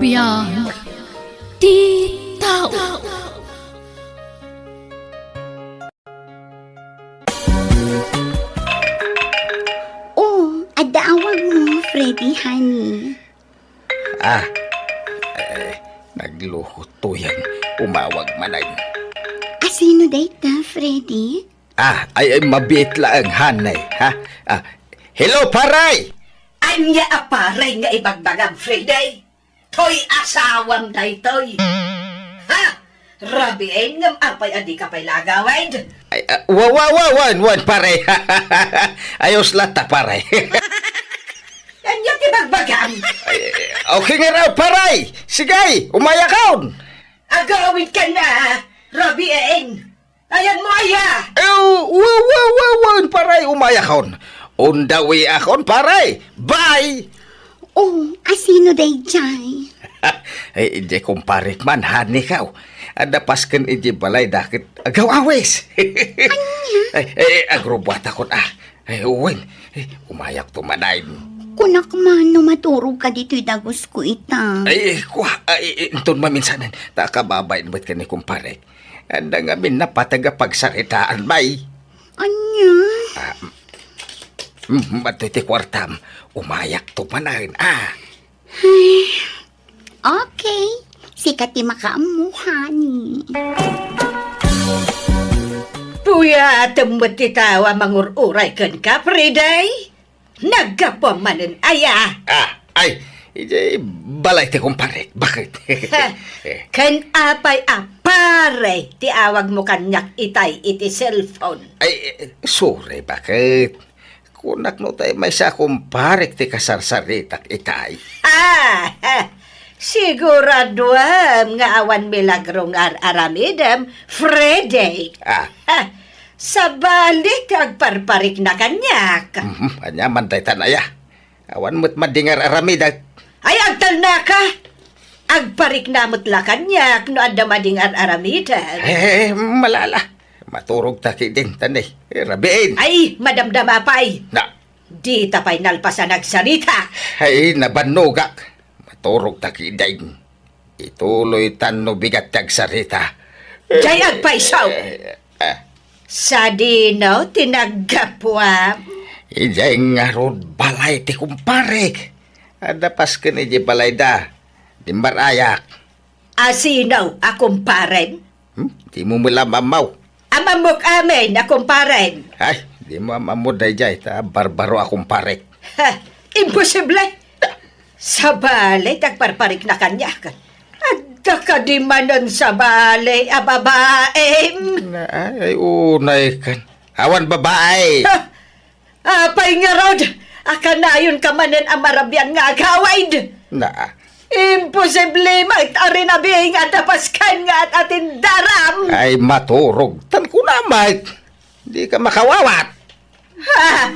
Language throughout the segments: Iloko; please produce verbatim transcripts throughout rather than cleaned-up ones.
Biag ti tao. Oh, adda awag mo, Freddy, honey. Ah, eh, naglukot to yan. Umawag manen. Asino dayta, Freddy? Ah, ay, ay, mabiit laeng, honey, ha? Ah, hello, pare! Ania a pare nga ibagbagam, Freddy? Toy asawam daytoy. Ha? Rabiin ngem apay a dika pay la agawid? Ay, ah, wa, wa, wa, wen, wen, pare. Ayos latta, pare. Ania ti bagbagam? Ay, okay nga raw, pare. Sige, umayakon. Agawid ka na, Rabiin. Ayan mo aya! Eh, wa, wa, wa, wa, pare, umayakon. Undawiakon, pare. Bye! Oh, asino dayjay? Eh, idiay kumparek man, honey, kaw. Adda pasken idiay balay da ket agaw-awis. Ania? Eh, eh, agrubuatakon, ah. Eh, wen, eh, umayakto manen. Kunak man no maturog ka ditoy dagus ko ita. Ay, eh, kua, ay, eh, inton maminsanen, ta kababain met ken ni kumparek. Adda ngamin napateg a pagsaritaan, bay. Ania? Ah, mm, mm, adtoy ti kuartam. Umayakto manen, ah. Ay, okay. Sika ti makaammo, honey. Puyatem met ti tao a mangur-uray kenka, Friday. Naggapuam manen aya? Ah, ay, idiay balay ti kumparek. Bakit? Ha, ken apay a pare ti awagmo kaniak itay iti cellphone? Ay, eh, sorry, bakit? Kunak no tay maysa a kumparek ti kasarsaritak itay. Ah, ha. Siguraduam nga awan milagro nga ar-aramidem, Freddy. Ah. Ha. Sabali ti agparparikna kaniak. Mhm, ania man daytan aya? Awan met madi nga ar-aramidek. Ay, agtalnaka! Agparikna met la kaniak no adda madi nga ar-aramidek. Eh, malala. Maturog ta ketdin, tan, eh, rabiin. Ay, madamdama pay. Na. Dita pay nalpas a nagsarita. Ay, nabannogak. Maturog ta ketdin. Ituloytan no bigat ti agsarita. Jay agpayso! Eh, ah. Sadino ti naggapuam? Idiay ngarud balay ti kumparek. Adda pasken idiay balayda. Dimmar-ayak. Asino a kumparem? Hmm? Dimo met la maammo. Amammok amin a kumparem. Ay, dimo am-ammo dayjay, ta barbaro a kumparek. Ha, imposible! Sabali ti agparparikna kaniak. Adda kadi manen sabali a babaem? Na, ay, ay, unay kan. Awan babae. Ha, apay ngarud a kanayonka manen a marabian nga agawid? Na. Imposible met a rinabiing a dapas ken nga at-atindaram. Ay, maturog. Tan kunam met. Dika makawawat. Ha?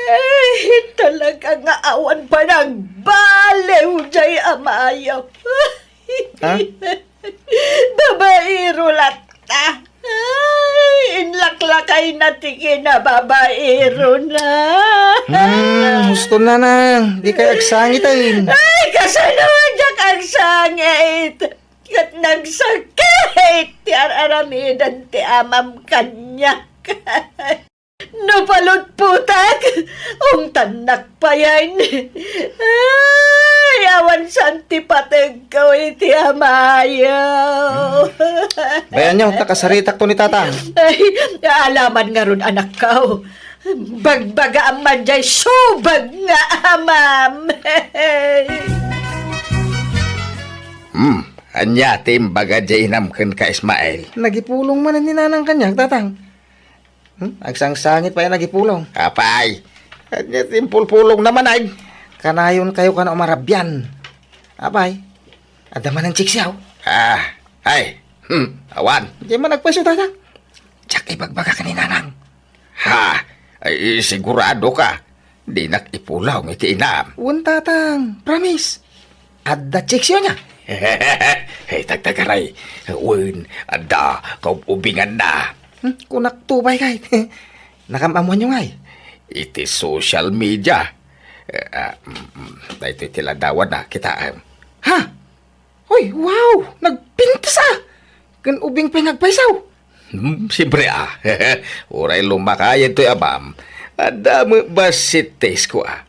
Ay, talaga nga awan panagbaliw jay a maayo. Ha? Babaero latta. Ay, inlaklakayna ti kinababaerona. Hmm, husto, nanang. Dikay agsangiten. Ay, kasano diak agsangit? Ket nagsakit ti ar-aramiden ti amam kaniak. No palutputak, ungtannak payen. Ay, awan saan ti pategko iti amayo. Bayanyo, ta kasaritakto ni Tatang. Ay, alaman ngarud, anakko. Bagbagaam man jay subag nga amam. Hmm, ania ti imbaga jay inam kenka, Ismael? Nagipulong manen ni Nanang kaniak, Tatang. Hmm? Agsangsangit pay a nagipulong. Apay, ania ti impulpulongna manen? Kanayonkayo kano a marabian. Apay, adda manen check siya, oh. Ah, ay, hmm, awan. Diay man agpayso, Tatang. Diak ibagbagak ni Nanang. Ha? Ay, sigurado ka? Dinak ipulong iti inam. Wen, Tatang. Promise. Adda check siya nia. Hey, tagtagaray. Wen, adda kaub-ubinganna. Hmm, kunak to, bay, kay. Nakam-amuanyo ngay? Iti social media. Ah, mm, mm. Daytoy ti ladawanna, kitaem. Ha? Hoy, wow! Nagpintas a! Ken ubing pay nga agpaysaw. Hmm, siyempre a. Uray lumakayen toy abam, adda met bassit ti isko a.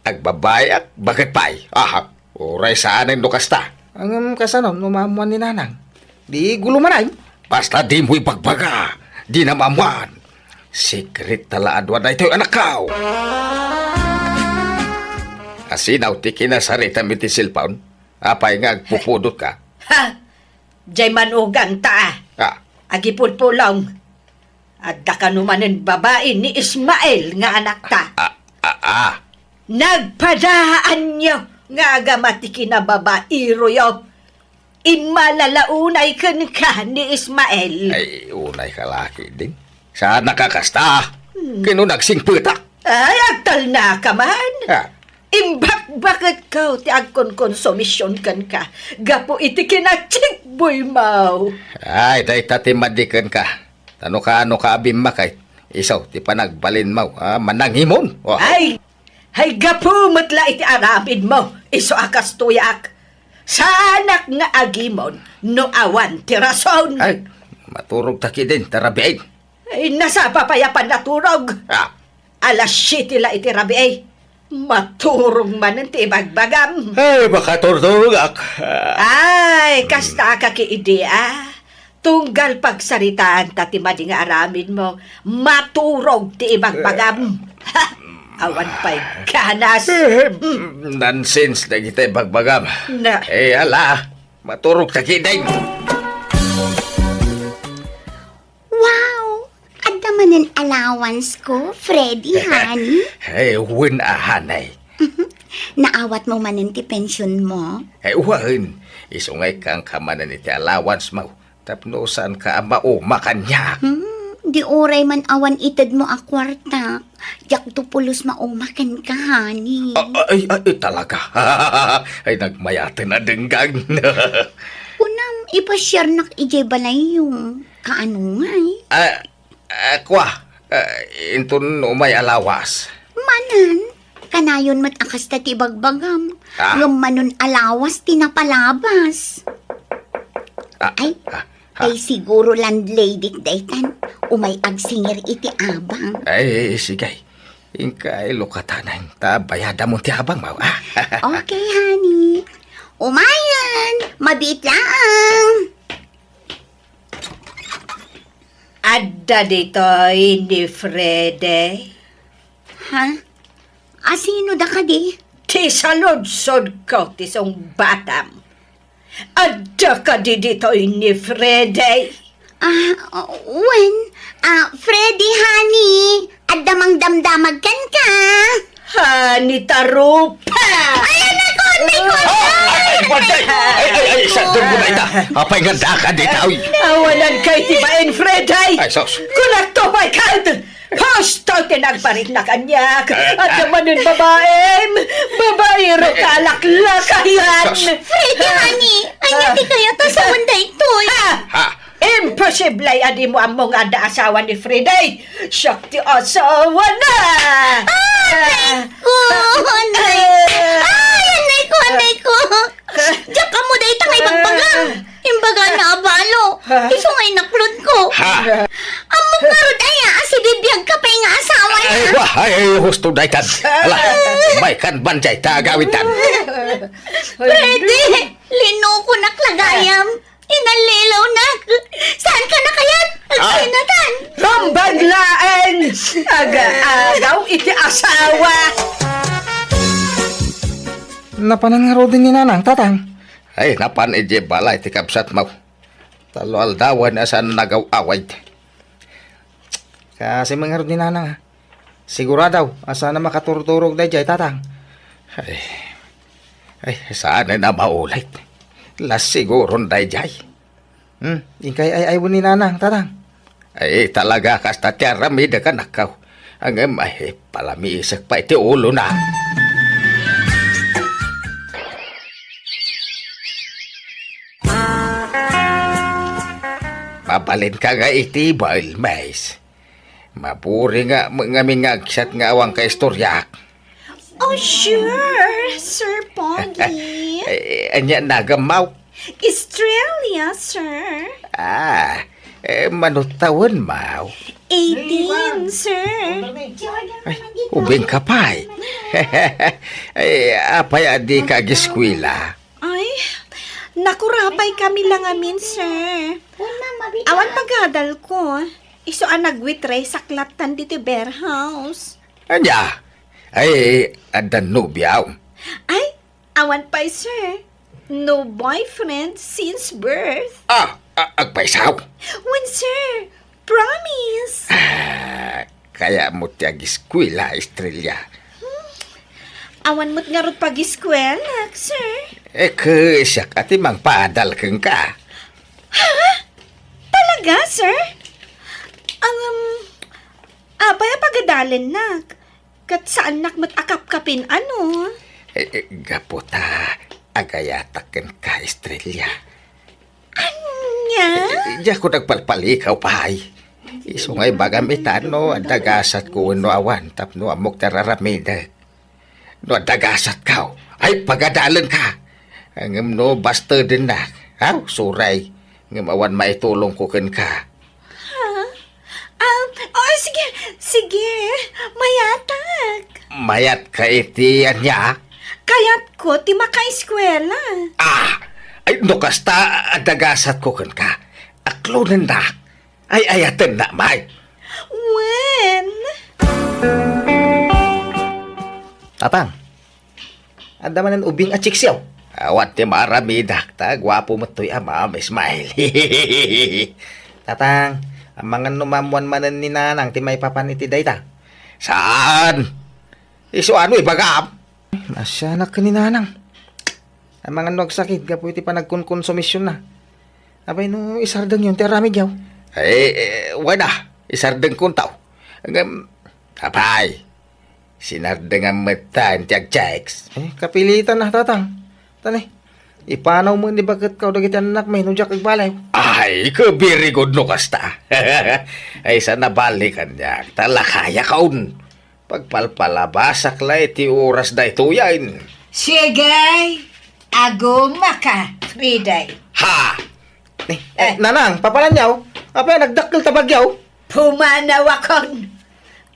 Agbabayak, baket pay. Aha, uray saanen no kasta. Ngem kasano no maammuan ni Nanang? Di gulo man ay. Basta dimo ibagbaga. Dina maammuan. Secret ta la adua daytoy, anakko. Asinaw ti kinasaritam iti cellphone? Apay nga agpupudotka? Ha? Jay manugangta a. Ah. Agipulpulong. Adda kano manen babai ni Ismael nga anakta. Ah, ah, ah. Nagpadaanyo nga agama ti kinababairoyo. Immalala unay kenka ni Ismael. Ay, unay ka laki din. Saan nakakasta? Hmm. Kino nagsingpetak? Ay, agtalnaka man. Ah. Imbakbaketko ti agkonkonsumision kenka gapu iti kinachikboymo. Ay, dayta ti madi kenka. Ta no kaano ka abimmakay, isu ti panagbalinmo a manangimon. Oh. Ay, ay, gapu met la iti aramidmo, isu a kastoyak. Saanak nga agimon no awan ti rason. Ay, maturog ta kidin, ta rabiin. Ay, nasapa pay a pannaturog. Ah. Alas siete la iti rabii. Maturog manen ti ibagbagam. Ay, makaturturogak. Ay, kasta ka ki idi a. Tunggal pagsaritaanta ti madi nga aramidmo, maturog ti ibagbagam. Ha! Awan pay ganas. Eh, nonsense dagiti ibagbagam. Na. Eh, ala, maturog ta kidin. Wow! Adda manen allowance ko, Freddy, honey? Ay, wen a, honey. Mhm. Naawatmo manen ti pensionmo? Ay, wen. Isu nga ikkanka manen iti allowance mo. Tapno saanka a mauma kaniak. Hmm, di uray man awan itedmo a kuarta. Diakto pulos mauma kenka, honey. A-, ay, ay, ay, talaga. Ay, nagmayaten a denggan. Kunam, ipasiarnak idiay balayyo. Kaano ngay? Ah, ah, kua, ah, inton umay a lawas. Manen, kanayon met a kasta ti ibagbagam. Ah. Ngem manen a lawas ti napalabas. Ah, Ay, ah, ah. Ay, siguro landlady daytan. Umay agsingir iti abang. Ay, sige. Inkay lukatanan ta bayadamon ti abangmo, ah. Okay, honey. Umayen, mabiit laeng. Adda ditoy ni Freddy. Ha? Asino da kadi? Ti saludsodko ti sungbatam. Adda kadi ditoy ni Freddy? Ah, wen. Ah, Freddy, honey. Adda mangdamdamag kenka. Honey, tarupa! Ay, anak ko, anak ko, Ah, ay, ay, ay, ay, ay, ay, ay, sa turbo na ita. Apay nga daka dita, uy. Awanan kay ti bain, Freddy. Ay, sus. Kunakto, my God! Husto ti nagbarit na kaniak. Adda manen babaim. Babairo ka alaklakayan. Sus. Freddy, honey, ania ti kayat a sawen daytoy? Ha? Ha? Imposible a dimo ammo nga adda asawa ni Freddy. Siak ti asawana. Ay, ko, anay. Ay, anay ko, anay ko. Diak ammo dayta nga ibagbagam. Imbagana a balo. Isu nga inaklod ko. Ha? Ammok ngarud aya a sibibiag ka pay nga asawa na. Ay, wa, ay, ay, husto daytan. Ala, may kan ban jay ta agawidtan. Pwede. Linukonak la gayam. Inallilawnak. Saan ka na kayat? Ah. Agkinatan. Rumbag laeng. Agaagaw iti asawa. Napanan ngaruden ni Nanang, Tatang? Ay, napan idiay balay ti kabsatmo. Tallo aldawen a saan nagaw-awid. Kasi man ngarud ni Nanang, ah. Sigurado a saan a makaturturog daydiay, Tatang. Ay, ay, saan a maulit. Las siguron daydiay. Hmm, inkay ay-aywen ni Nanang, Tatang. Ay, talaga, kasta ti aramidek, anakko. Ngem, ay, palamiisek pay ti ulona. Mabalinka nga iti Bailmes. Maburing nga, ngamin nga agsat nga awan kaistoriak. Oh, sure, Sir Pogi. Eh, ania naganmo? Estrella, sir. Ah, eh, mano tawen, maw? Eighteen, sir. Ay, ubing ka pay. Eh, apay a dika ageskuela? Ay, nakurapay kami la ngamin, sir. Awan pagadalko. Isu a nagwitrasak latta ditoy beer house. Ania? Ay, adda nobiam? Ay, awan pay, sir. No boyfriend since birth. Ah, a-, agpayso? Wen, sir. Promise. Ah, kayatmo ti ageskuela, Estrella? Hmm. Awan met ngarud pageskuelak, sir. Eh, ket siak a ti mangpadal kenka. Ha? Talaga, sir? Ang, um, apay a pagadalennak? Ket saannak met a kapkapin, ano? Eh, eh, gapu ta agayatak kenka, Estrella. Ania? Eh, eh, diak nagpalpalikaw pay. Isu nga ibagam ita no adda gasatko wenno awan tapno ammok ti ar-aramidek. No adda gasatko, ay pagadalenka. Ngem no bastedennak, aw, sorry. Ngem awan maitulongko kenka. Ha? Ah, oh, sige, sige. Mayatak. Mayatka iti ania? Kayatko ti makaeskuela. Ah! Ay, no kasta, adda gasatko kenka. Aklonennak. Ay, ayatennak, may. Wen? Tatang, adda manen ubing a chiksiw? Awan ti maaramidak, ta guapo met toy amam, Ismael. Tatang, amangan no maammuan manen ni Nanang ti maipapan iti dayta? Saan? Isu a no ibagam? Naasianak ken ni Nanang. Amangan no agsakit gapu iti panagkonkonsumisionna. Apay no isardengyon ti aramidyo? Eh, eh, wen a, isardengkonto. Ngem, apay, sinardengam met ti agchicks. Eh, kapilitan a, Tatang. Tani, ipanaw met ni baketko dagiti annakmi no diak agbaliw. Ay, very good no kasta. Ay, saan a bali kaniak, ta lakayakon. Pagpalpalabasak la iti oras daytoyen. Sige, agumaka, Friday. Ha? Eh, eh, eh. Nanang, papananyo? Apay, nagdakkel ta bagyo? Pumanawakon.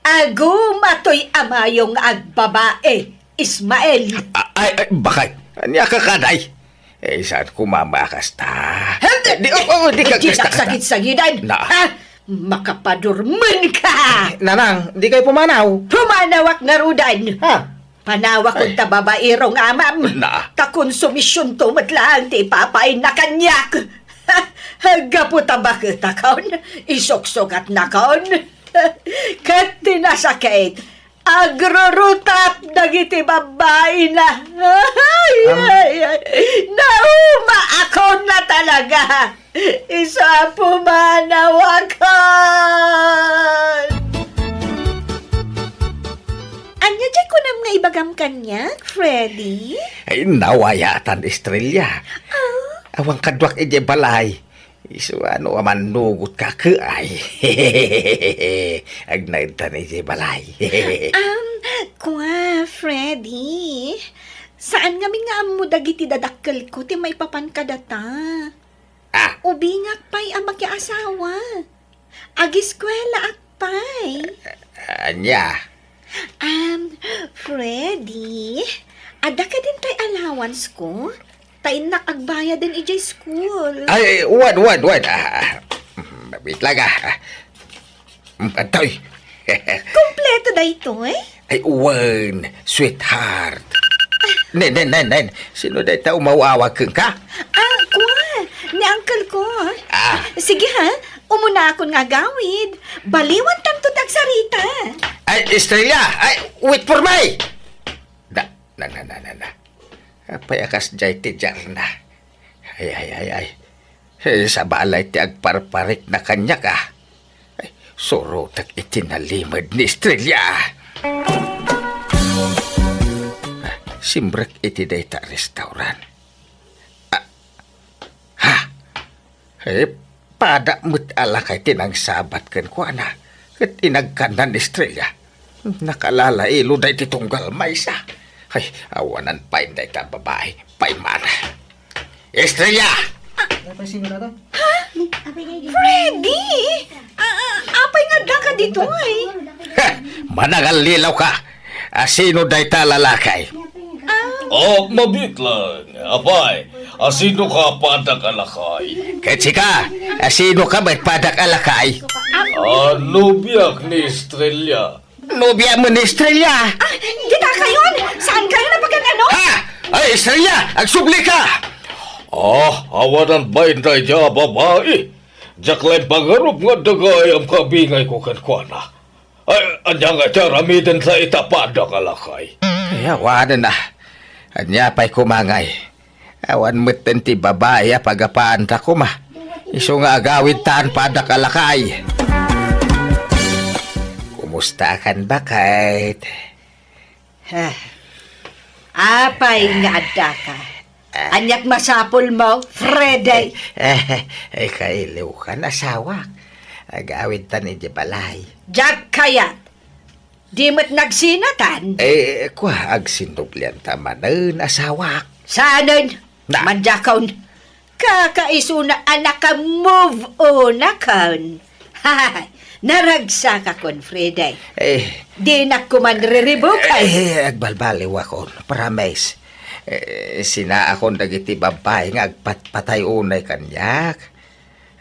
Aguma toy amayo nga agbabae, Ismael. A-, ay, ay, bakay. Ania ka kaday? Eh, saan koma makasta? Di, oh, oh, di ka kasta, kasta. Sagid-sagidan. Na. Ha? Makapadurmen ka. Eh, Nanang, di kayo pumanaw. Pumanawak ngarudan. Ha? Panawak Ay. Ta babaero nga amam. Na. Ta konsumisionto met laeng ti ipapainna kaniak. Gapu ta baketakon, isuksugatnakon. Ket ti nasakit, agrurutap dagiti babbaina. Ay, Am- ay, ay. Naumaakon na talaga. Isu a pumanawakon. Ania diay kunam nga ibagam kaniak, Freddy? Ay, nawayatan, Estrella. Ah? Awan kaduak idiay balay. Isu a no a mannugot ka, ket ay. Agnaed ta idiay balay. Um, kua, Freddy. Saan ngamin nga ammo dagiti dadakkelko ti maipapan kadata. Ah. Ubingak pay a makiasawa. Ageskuelaak pay. Ania? Um, Freddy, adda kadin tay allowance ko? Ta innak agbayaden idiay school. Ay, wen, wen, wen. Ah, ah, wait lang, ah. Mm, atoy. Kompleto daytoy? Ay, wen, sweetheart. Nen, nen, nen, nen. Sino dayta umaw-awag kenka? Ah, kua, ni uncle ko. Ah. Sige ha, umuna akon nga agawid. Baliwan tanto ti agsarita. Ay, Estrella, ay, wait for me! Na, na, na, na, na, na. Apay a kasdiay ti diarna? Ay, ay, ay, ay. Eh, sabali ti agparparikna kaniak, ah. Ay, surotek iti nalimed ni Estrella. Ah, simrek iti dayta restaurant. Ah, ha? Eh, pada met a lakay ti nangsabat kenkuana. Ket inagkanna ni Estrella. Nakalalailo daydi tunggal maysa. Ay, awanan pay dayta babai. Paimana. Estrella! Apay, sino na to? Freddy! Ah, ah, apay nga adda ka ditoy? Heh! Manangallilaw ka! Asino dayta lalaki? Ah. Oh, mabiit lang. Apay, asino ka padak a lakay? Ket sika, asino ka met padak a lakay? Ah, nobiak ni Estrella. Nobia mo ni Estrella? Ah, dita kayon! Saan kayo napagan-ano? Ha? Ay, Estrella, agsubli ka! Ah, awanan pay dayta babai. Diak laeng pangarup nga adda gayam kabingayko kenkuana. Ay, ania nga ti aramidenta ita padak a lakay? Ay, awanen a. Ania pay koma ngay? Awan metten ti babai a pagapaanta koma. Isu nga agawidtan padak a lakay. Kumusta kan, baket? Ah, apay nga addaka? Ah. Aniak masapulmo, Freddy? Eh, eh, kailiwkan, asawak. Agawidtan idiay balay. Diak kayat. Di met nagsinatan? Eh, kua, agsinublianta manen, asawak. Saanen? Na. Mandiakon. Kakaisuna a naka-move on akon. Hay, naragsakakon, Freddy. Eh. Dinak koma riribukay. Eh, agbalbaliwakon, promise. Eh, sinaakon dagiti babai nga agpatpatay unay kaniak.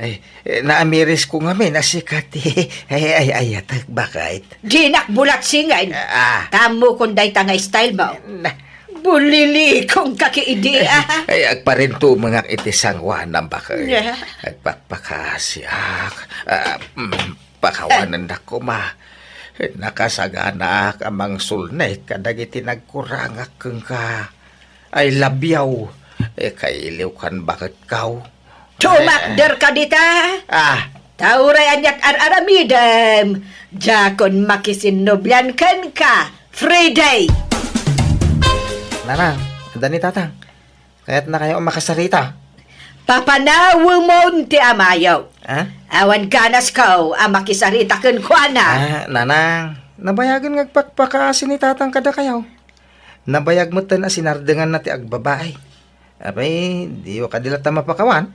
Ay, eh, naamirisko ngamin a sika ti ay, ay, ayatek, baket. Dinak bulat singen. Ah. Tammokon dayta nga style mo. Na. Bulilikong ka ki idi, ah. Ay, agparintumengak iti sangoanam, baket. Yeah. Agpakpakasiak. Ah, mm, pakawanennak koma. Nakasaganaak a mangsulnek kadagiti nagkurangak kenka. I love you. Eh, kailiwkan, baketko. Tumakder ka dita. Ah. Ta uray aniak ar-aramidem, diakon makisinnublian kenka, Freddy. Nanang, adda ni Tatang. Kayatnakayo a makasarita. Papanawemon ti amayo. Ah? Awan ganasko a makisarita kenkuana. Ah, Nanang, nabayagen nga agpakpakaasi ni Tatang kadakayo. Nabayag metten a sinardenganna ti agbabai. Apay, diyo kadi latta mapakawan?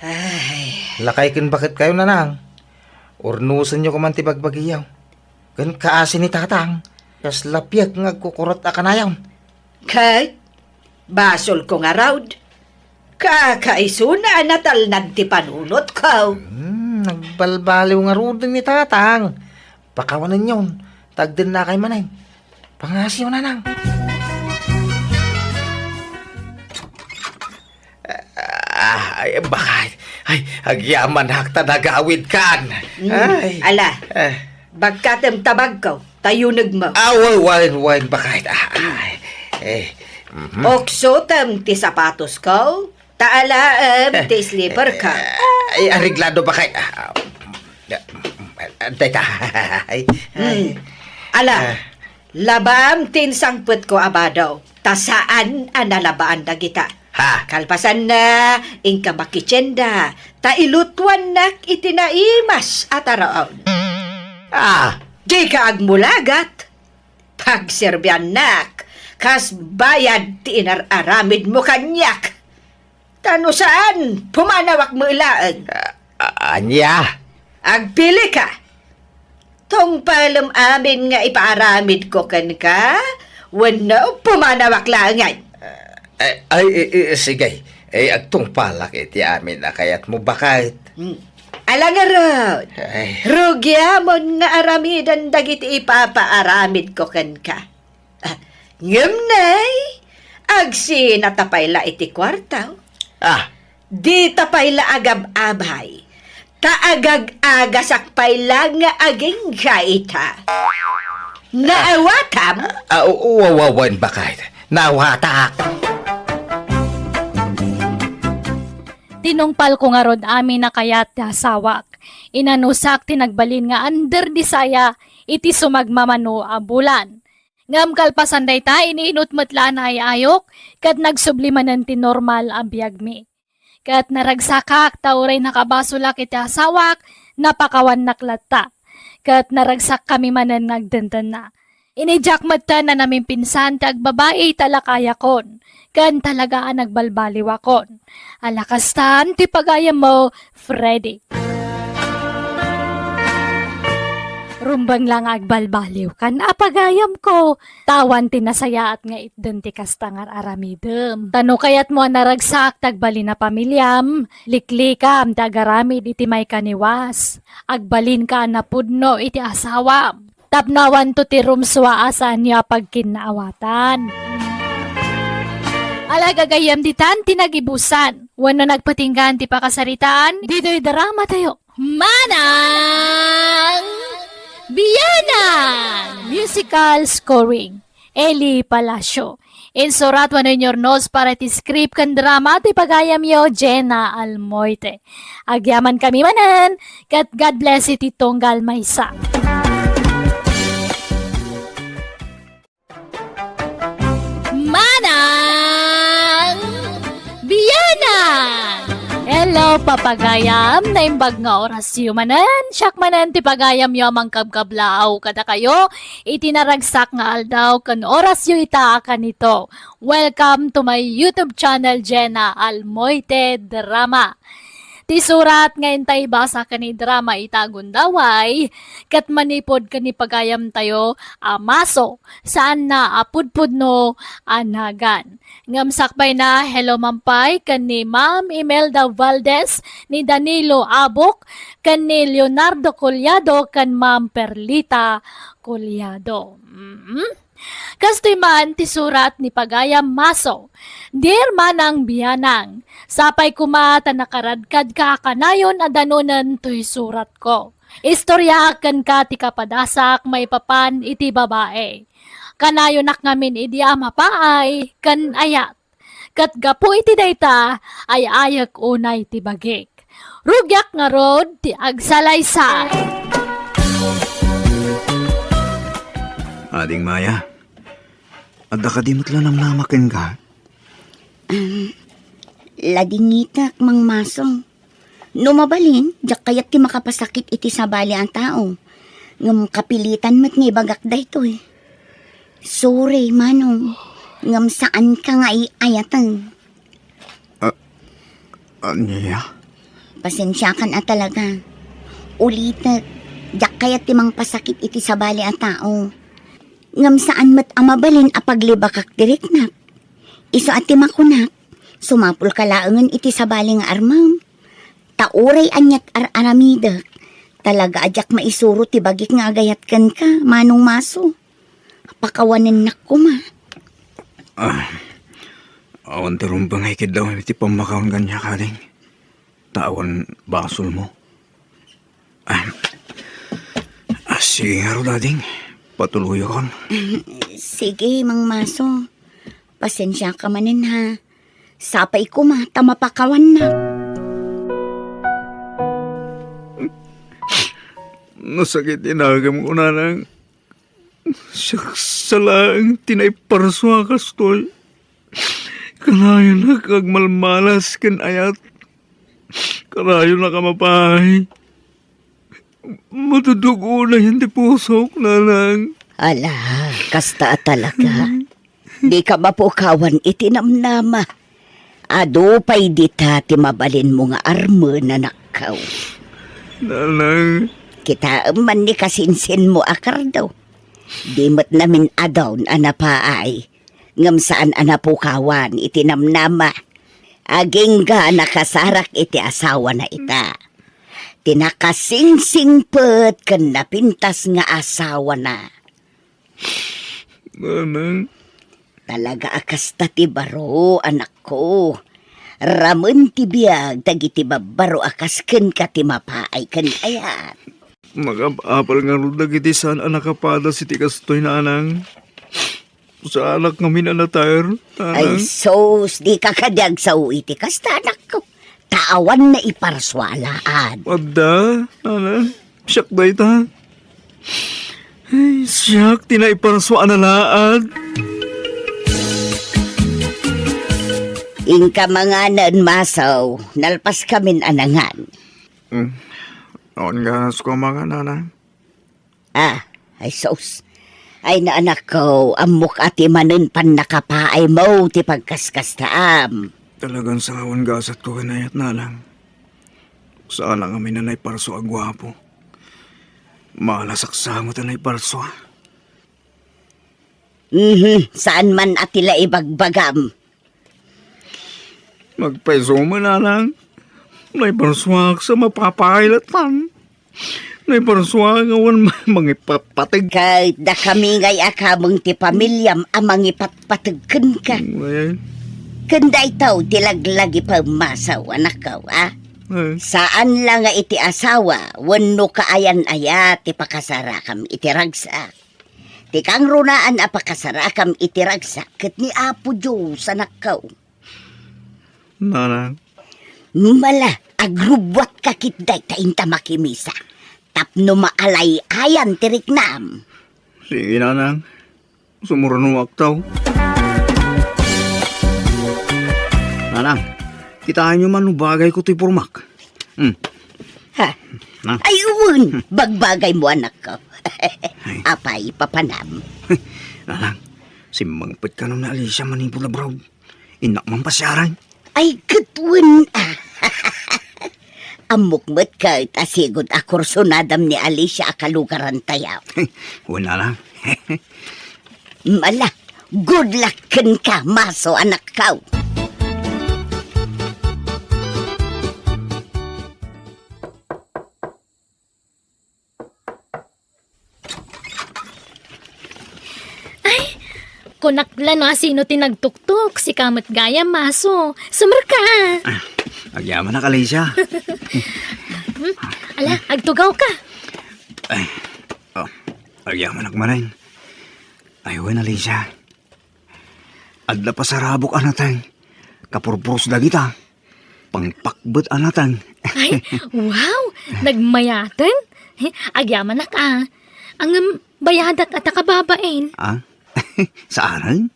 Ay. Lakay ken baketkayo, Nanang. Urnosenyo koman ti bagbagiyo. Ken kaasi ni Tatang, kasla piek nga agkukurot a kanayon. Ket basolko ngarud, kakaisuna a natalnag ti panunotko. Hmm, nagbalbaliw ngaruden ni Tatang. Pakawanenyon, ta agdennakay manen. Pangasiyo, Nanang. Ah, ay, baket. Ay, agyamanak ta nagawidkan. Mm, ay. Ala, eh, bagkatem ta bagko, ta yunegmo. Ah, wen, wen, wen, baket. Ah, ay, eh, mhm. Uksotem ti sapatosko, ta alaem ti slipperko. Eh, ay, areglado, baket. Ah, ah, ah, dayta. Ay, ay. Hmm. Ala, ah. Labaam ti insangpetko a bado, ta saan a nalabaan dagita. Ha? Kalpasanna, inka makitienda, ta ilutuannak iti naimas a taraon. Ah! Dika agmulagat. Pagserbiannak, kas bayad ti inar-aramidmo kaniak. Ta no saan, pumanawak met laeng. A-, a-, ania? Agpilika. Tungpalem amin nga ipaaramidko kenka, wenno pumanawak laengen? Eh, ay, i-, i-, sige. Eh, agtungpalak iti amin a kayatmo, baket. Hmm. Ala ngarud, ay. Rugiamon nga aramiden dagiti ipapaaramidko kenka. Ah, ngem nay, agsinata pay la iti kuarto. Ah. Dita pay la agab-abay. Ta agag-agasak pay la nga agingga ita. Naawatam? Ah, u-, u-, wa-, wa-, wen, baket. Naawatak. Tinungpalko ngarud amin a kayat ti asawak. Inanusak ti nagbalin nga under di saya iti sumagmamano a bulan. Ngem kalpasan dayta, ininut met la a naay-ayok, ket nagsubli manen ti normal a biagmi. Ket naragsakak ta uray nakabasolak iti asawak, napakawannak latta. Ket naragsakkami manen nga agdendenna. Inidiak metten a namimpinsan ti agbabai ta lakayakon, ken talaga a nagbalbaliwakon. Ala kastan ti pagayammo, Freddy. Rumbeng la nga agbalbaliwkan a pagayamko, ta awan ti nasayaat nga itden ti kasta nga ar-aramidem. Ta no kayatmo a naragsak ti agbalin a pamiliam, liklikam ti agaramid iti maikaniwas. Agbalinka a napudno iti asawam. Tapno awanto ti rumsua a saanyo a pagkinnaawatan. Ala, gagayyem ditan ti nagibusan wenno nagpatinggaan ti pakasaritaan ditoy dramatayo. Manang Bianang! Musical scoring, Eli Palacio. Insurat wenno inyurnos para iti script ken drama ti pagayamyo, Jenna Almoite. Agyamankami manen, ket God bless iti tunggal maysa. Manang Bianang! Hello, papagayam! Naimbag nga orasyo manen. Siak manen ti pagayamyo a mangkabkablaaw kadakayo iti naragsak nga aldaw ken orasyo ita a kanito. Welcome to my YouTube channel, Jenna Almoite Drama. Ti surat nga intay basa ken idrama ita a gundaway, ket manipud ken ni pagayamtayo a maso, saanna a pudpudno a nagan. Ngem sakbayna, hello man pay ken ni Ma'am Imelda Valdez, ni Danilo Abok, ken ni Leonardo Collado, ken Ma'am Perlita Collado. Mm. Kastoy man ti surat ni pagayam maso, Dear Manang Bianang, sapay koma ta nakaradkadka kanayon a danonen toy suratko. Istoryaak kenka ti kapadasak maipapan iti babai. Kanayonak ngamin idi a mapaay ken ayat. Ket gapu iti dayta, ay-ayek unay ti bagik. Rugiak ngarud ti agsalaysay. Ading Maya, adda kadi met la namnama kenka? Ladingitek, Mang Maso. No mabalin, diak kayat ti makapasakit iti sabali a tao. Ngem kapilitan met nga ibagak daytoy. Sorry, Manong. Ngem saanka nga iayatan. Ah, ania? Pasensiakan a talaga. Ulitek, diak kayat ti mangpasakit iti sabali a tao. Ngem saan met a mabalin a paglibakak ti riknak. Isu a ti makunak, sumapulka laengen iti sabali nga armem. Ta uray aniat ar-aramidek, talaga a diak maisuro ti bagik nga agayat kenka, Manong Maso. Pakawanennak koma. Ah, awan ti rumbeng a ikiddaw iti pammakaon kaniak, ading. Ta awan basolmo. Ah, ah, sige ngarud, ading. Patuloyakon. Sige, Mang Maso. Pasensiaka manen, ha. Sapay koma ta mapakawannak. Nasakit ti nagemko, nanang. Siak sa laeng ti naiparsua kastoy. Kanayonak agmalmalas ken ayat. Kanayonak a mapaay. Matudtudog unayen ti pusok, nanang. Ala, kasta a talaga. Dika mapukawan iti namnama. Adu pay dita ti mabalinmo nga armen, anakko. Nanang. Kitaem man ni kasinsinmo a kardo. Di met namin-adun a napaay, ngem saan a napukawan iti namnama. Agingga a nakasarak iti asawana ita. Ti nakasingsingpet ken napintas nga asawana. Nanang. Talaga a kasta ti baro, anakko. Ramen ti biag dagiti babbaro a kas kenka ti mapaay ken ayat. Makap-apal ngarud dagiti saan a nakapadas iti kastoy, nanang. Saanak ngamin a nater, nanang. Ay, sus, dika kadi agsao iti kasta, anakko. Ta awan naiparsua a laad. Adda, nanang. Siak dayta. Ay, siak ti naiparsua a laad. Inka manganen, Maso, nalpaskamin a nangan. Hmm. Awan ganas ko mangan, nanang. Ah, ay sus. Ay na, anakko, ammok a ti manen pannakapaaymo ti pagkaskastaam. Talagan sarawan gasatko ken ayat, nanang. Saan a ngamin a naiparsua a guapo. Malasaksa met a naiparsua. Mhm, saan man a ti la ibagbagam. Magpayso man, nanang. Naiparsuak sa mapapailatan. Naiparsuak nga awan mangipatpateg. Ket dakami ngay a kameng ti pamiliam a mangipatpateg kenka. Wen. Ken daytoy ti laglagi pemmasaw, anakko, a? Wen. Saan la nga iti asawa wenno kaayan aya ti pakasarakam iti ragsak. Ti kangrunaan a pakasarakam iti ragsak ket ni Apo Dios, anakko. Nanang. Mala, agrubbuatka ketdi ta inta makimisa. Tapno maalay-ayan ti riknam. Sige, nanang. Sumurnuak taw. Nanang, kitaenyo man no bagayko toy pormak. Hmm. Ha? Na? Ay, wen, bagbagaymo, anakko. Ay. Apay, papanam? Nanang, simmangpet kano ni Alicia manipud abroad. Innak man pasiaran. Ay, ket wen, a. Ammok met ket a sigud a kursunadam ni Alicia a kalugarantayo. Wen, nanang. Mala, good luck kenka, maso, anakko. Ay, kunak la no asino ti nagtuktok, sika met gayam, maso. Sumerka. Ah, agyamanak, Alicia. Hmm? Ala, agtugawka. Ay, oh, agyamanak manen. Ay, wen, Alicia. Adda pasarabok a nateng. Kapurpuros dagita. Pangpakbet a nateng. Ay, wow! Nagmayateng? Eh, agyamanak, a. Ngem bayadak a ta kababain. Ah? Saanen?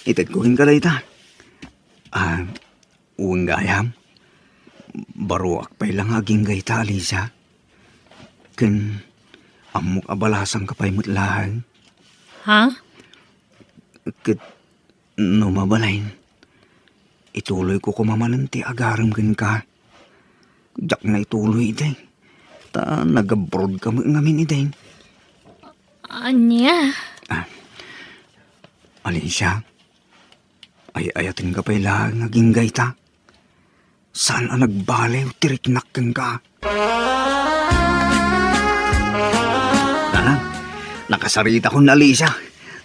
Itedko kenka dayta. Ah, wen gayam. Baruak pay la nga agingga ita, Alicia. Ken ammok a balasangka pay met laeng. Ha? Ket no mabalin, ituloyko koma manen ti agarem kenka. Diak na ituloy idi, ta nag-abroad ka met ngamin idi. Ania? Ah, Alicia, ay-ayatenka pay laeng nga agingga ita. Saan a nagbaliw ti riknak kenka? Nanang, nakasaritakon ni Alicia.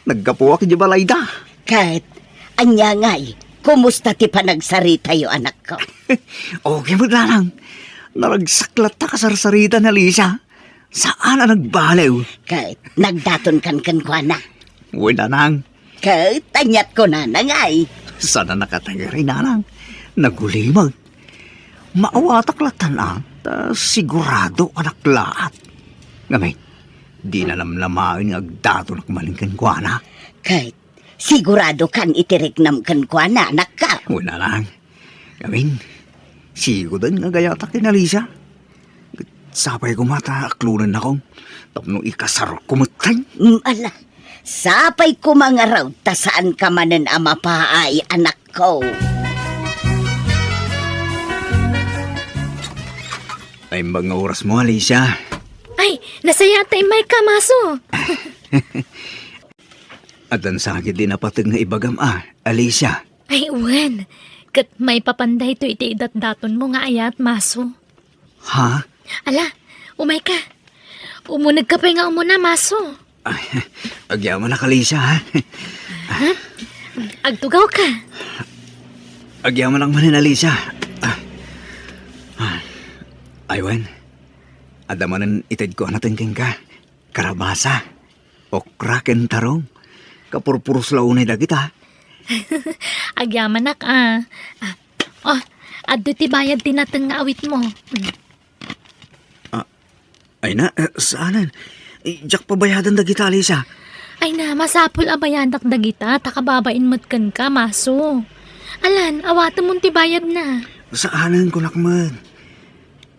Naggapuak idiay balayda. Ket, ania ngay, kumusta ti panagsaritayo, anakko? Okay met, nanang. Naragsak latta kasarsarita ni Alicia. Saan a nagbaliw. Ket nagdatonkan kenkuana. Wen, nanang. Ket aniat kunana ngay. Saan a nakatagari, nanang. Nagulimag. Maawatak lattan a, ta sigurado a naklaat. Ngamin, dina namnamaen nga agdatonak manen kenkuana. Ket sigurado kan iti riknam kenkuana, anakko. Wen, nanang. Ngamin, siguden nga agayatak ken Alicia. Sapay koma ta aklonennakon tapno ikasarko metten. Mm, ala, sapay koma ngarud ta saanka manen a mapaay, anakko. Naimbag nga orasmo, Alicia. Ay, nasayaat ta immayka, maso. Addan sakit ti napateg nga ibagam a, Alicia. Ay, wen. Ket maipapan daytoy iti idatdatonmo nga ayat, maso. Ha? Ala, umayka. Umunegka pay nga umuna, maso. Ay, agyamanak, Alicia, ha? Ha? Agtugawka. Agyamanak manen, Alicia. Ah. Ah. Ay, wen. Adda manen itedko a nateng kenka. Karabasa, okra ken tarong. Kapurpuros la unay dagita. Agyamanak, a. Ah, oh, adda ti bayad ti nateng nga awitmo. Mm. Ah, ay na, eh, saanen? Eh, diak pabayadan dagita, Alicia. Ay na, masapul a bayadak dagita, ta kababain met kenka, maso. Alan, awatemon ti bayadna. Saanen, kunak met.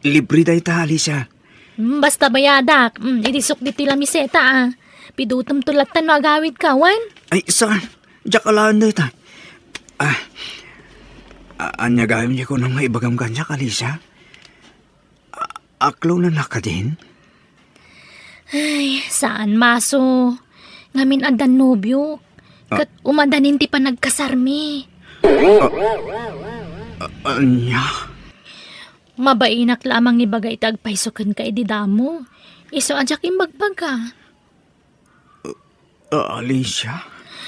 Libre dayta, Alicia. Mm, basta bayadak. Mm, idisok ditoy lamiseta, a. Pidutemto latta no agawidka, wen? Ay, saan? Diak alaen dayta. Ah, a-, ania gayam diay kunam nga ibagam kaniak, Alicia? A-, aklonannak kadin? Ay, saan, Maso. Ngamin addan nobiok. Ah. Ket umadanin ti panagkasarmi. Ah, a-, ania? Mabainak la a mangibaga iti agpayso kenka idi damo. Isu a diak imbagbaga. Ah, Alicia?